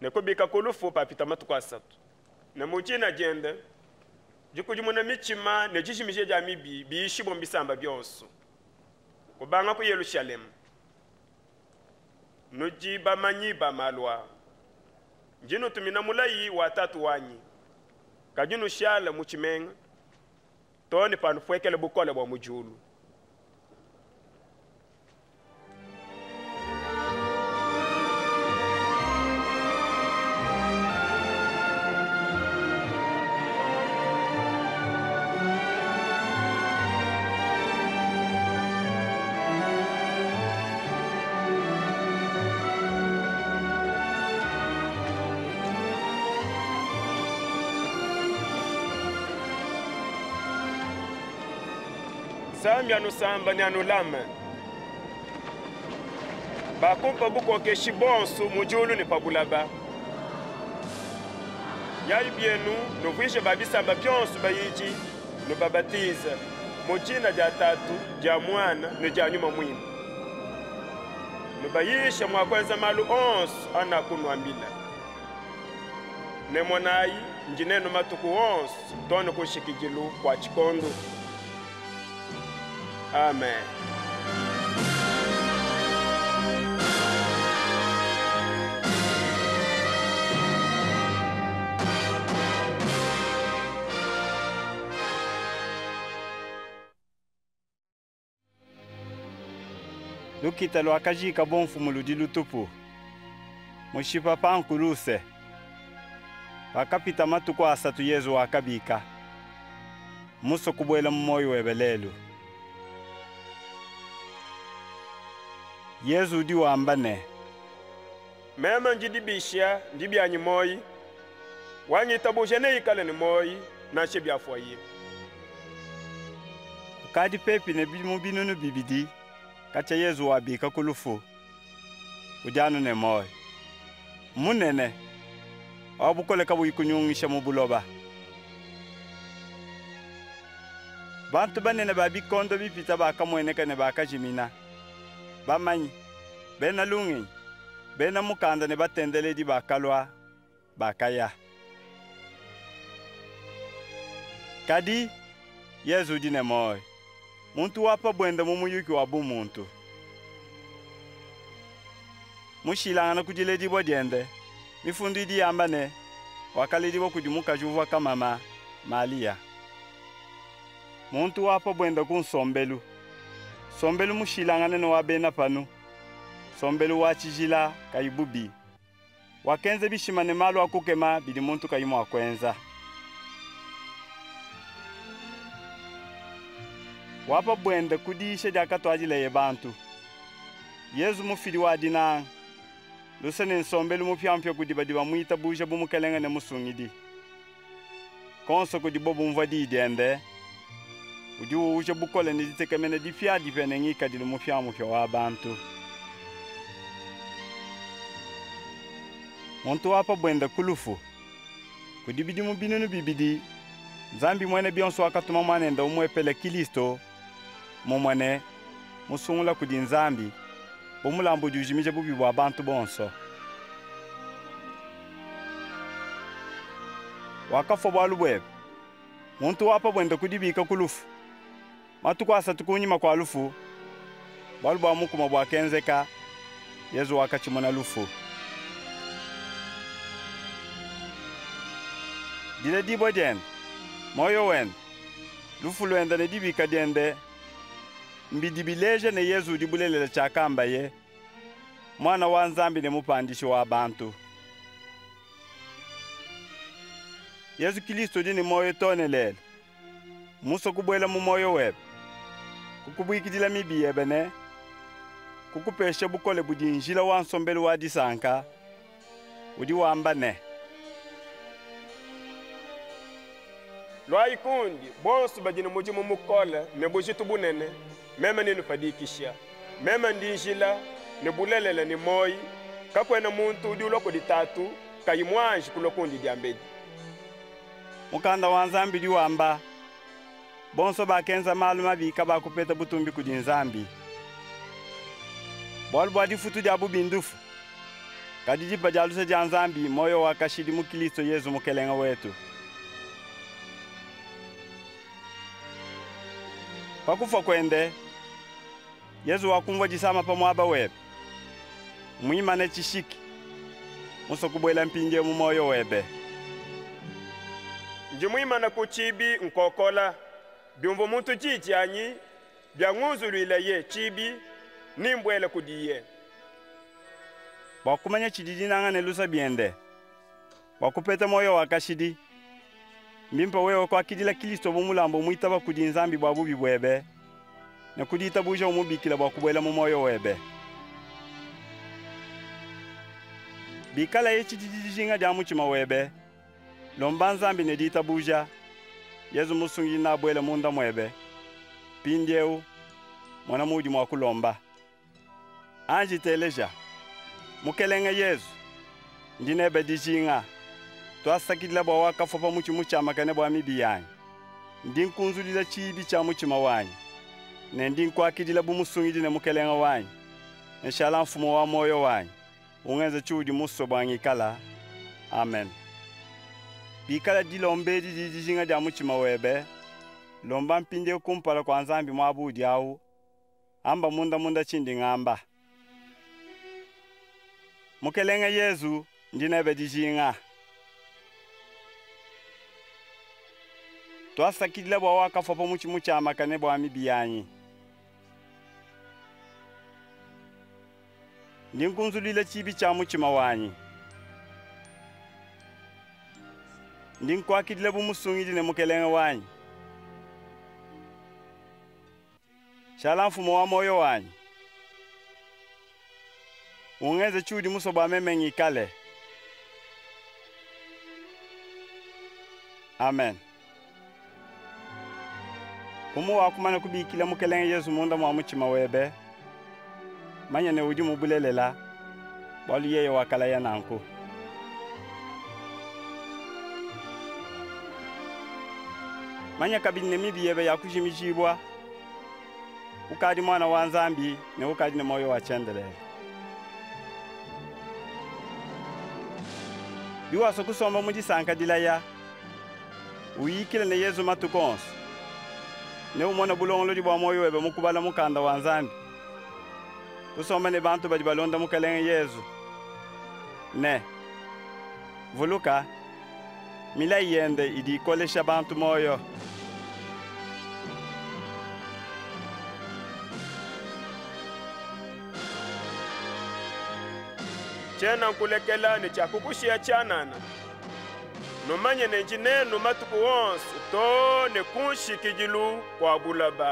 ne kubika ku lufu papita matuku asatu, ne mu dina diende dikudimuna mitshima ne dijimija dia mibi biyishibue mu bisamba bionso, kubanga ku Yelushalema. Nudi bamanyi ba malu aa. Ndi nutumina mulayi wa Tatu wanyi, kadi nushale mu tshimenga too ne panupuekela bukole bua mu diulu. Nzambi anusamba ne anulame. Bakumpa bukokeshi bonso mu diulu ne pa bulaba. Yayi bienu nuvuije ba bisamba bionso bayidi, nubabatize mu dina dia Tatu, dia Muana ne dia Nyuma Muimpe. Nubayishe mua kuenza malu onso anakunuambila. Ne monayi, ndi nenu matuku onso too ne ku nshikidilu kua tshikondo. Amen. Lukita luakajika bumfumu ludi lutupu, mushipa pa nkuluse. Pakapita matuku asatu Yezu wakabika. Mmusue kubuela mu muoyo webe lelu. Yezu udi wamba ne, Meme ndi dibisha, ndi bianyi muoyi. Wangitabuja neikale ne muoyi nansha biafuaye. Kukadi pepi ne bidimu 2000 katshia Yezu wabika ku lufu, udi anu ne muoyo. Mmunene, wa bukole kabuyi kunyungisha mu buloba. Bantu banene ba bikondo bipita bakamueneka ne bakajimina. Bamanyi, bena lungenyi, bena mukanda ne batendeledi bakalua, bakaya. Kadi Yezu udi ne muoyo, muntu wa pa buende mu muyuki wa bumuntu. Mushilangana ku diledibua diende, mifundu idi yamba ne, wakaledibua kudi mukaji uvua kamama, Malia. Muntu wa pa buende ku nsombelu, nsombelu mushilangane ne wa bena panu, nsombelu wa tshijila kayi bubi. Wakenza bishima ne malu a kukema bidi muntu kayi mua kuenza. Wa pa buende ku diyisha diakatuadileye bantu. Yezu mufidi wa dinanga, luse ne nsombelu mupiamupia kudi badi bamuitabuja bu Mukelenge ne Musungidi. Konso kudibo bumvua diyi diende, udi uuja bukole ne ditekemena dipiadipia ne ngikadilu mupiamupia wa bantu. Muntu wa pa buende ku lufu. Kudi bidimu 2000, Nzambi muena bionso wakatuma muanende umuepele Kilisto, mumue ne musungula kudi Nzambi, bu mulambu udi ujimija bubi bua bantu bonso. Wakafua bualu buebe. Muntu wa pa buende ku dibika ku lufu. Matuku asatu kunyima kua lufu, bualu bua mukuma buakenzeka, Yezu wakatshimuna lufu. Diledibua diende, muoyo wende, lufu luende ne dibika diende mbidi bileja ne Yezu udi bulelela tshiakambaye, Muana wa Nzambi ne Mupandishi wa bantu. Yezu Kilisto udi ne muoyo too ne lelu. Mmusue kubuela mu muoyo webe, kukubuikidila mibi yebe ne kukupesha bukole budi njila wa nsombelu wa disanka. Udi wamba ne, Luayi kundi bonso badi ne mudimu mukole ne bujitu bunene, meme nenupa dikisha. Meme ndi njila ne bulelela ne muoyo, kakuena muntu udi ulua kudi Tatu kayi muanji kulua kundi diambedi. Mukanda wa Nzambi udi wamba, bonso bakenza malu mabi kabakupeta butumbi kudi Nzambi. Bualu bua difutu dia bubi ndufu, kadi dipa dia luse dia Nzambi muoyo wa kashidi mu Kilisto Yezu Mukelenge wetu. Pa kufua kuende, Yezu wakumvua disama pa muaba webe, muimane tshishiki, musue kubuela mpindieu mu muoyo webe. Ndi muimane ku tshibi nkokola, biumvua muntu di dianyi, biangunzuluilaye tshibi, nimbuele kudiye. Bua kumanya tshidi dinanga ne luse biende, bua kupeta muoyo wa kashidi, mbimpe wewe kuakidila Kilisto bu mulambu muitaba kudi Nzambi bua bubi buebe, ne ku ditabuja umubikila bua kubuela mu muoyo webe. Bikalaye tshidi dijinga dia mutshima webe, lomba Nzambi ne ditabuja, Yezu Musungidi nabuele munda muebe. Mpindieu mona muudi mua kulomba. Anji teleja. Mukelenge Yezu, ndi nebe dijinga. Tuasakidila bua wakafua pa mutshi mutshiamakane bua mibi yanyi. Ndi nkunzulula tshiibi tshia mutshima wanyi ne ndi nkuakidila bu musungidi ne mukelenge wanyi. Nshala mfumu wa moyo wanyi. Ungenze tshiudi musue bua ngikala. Amen. Bikala dilomba edi didi dijinga dia mutshima webe, lomba mpindieu kumpala kua Nzambi muaba udi awu, amba munda munda tshindi ngamba. Mukelenge Yezu, ndi nebe dijinga. Tuasakidila bua wakafua pa mutshi mutshiamakane bua mibi yanyi. Ndi nkunzuluila tshiibi tshia mutshima wanyi. Ndi nkuakidila bu musungidi ne mukelenge wanyi. Shala mfumu wa moyo wanyi. Ungenze tshiudi musue bua meme ngikale. Amen. Umu wakumana kubikila Mukelenge Yezu munda mua mutshima webe, manya ne udi mu bulelela, bualu yeye wakalaya nanku. Manya kabidi ne mibi yebe yakujimijibua, ukadi muana wa Nzambi ne ukadi ne muoyo wa tshiendelele. Biwasua kusomba mu disanka dilaya, uyikile ne Yezu matuku onso, ne umone bulongolodi bua muoyo webe mu kubala mukanda wa Nzambi, kusomba ne bantu badi balonda Mukelenge Yezu, ne vuluka milayi yende idi ikolesha bantu muoyo. Tshiena nkulekela ne tshiakukushiya tshianana. Numanye ne ndi nenu matuku onso too ne ku nshikidilu kua bulaba.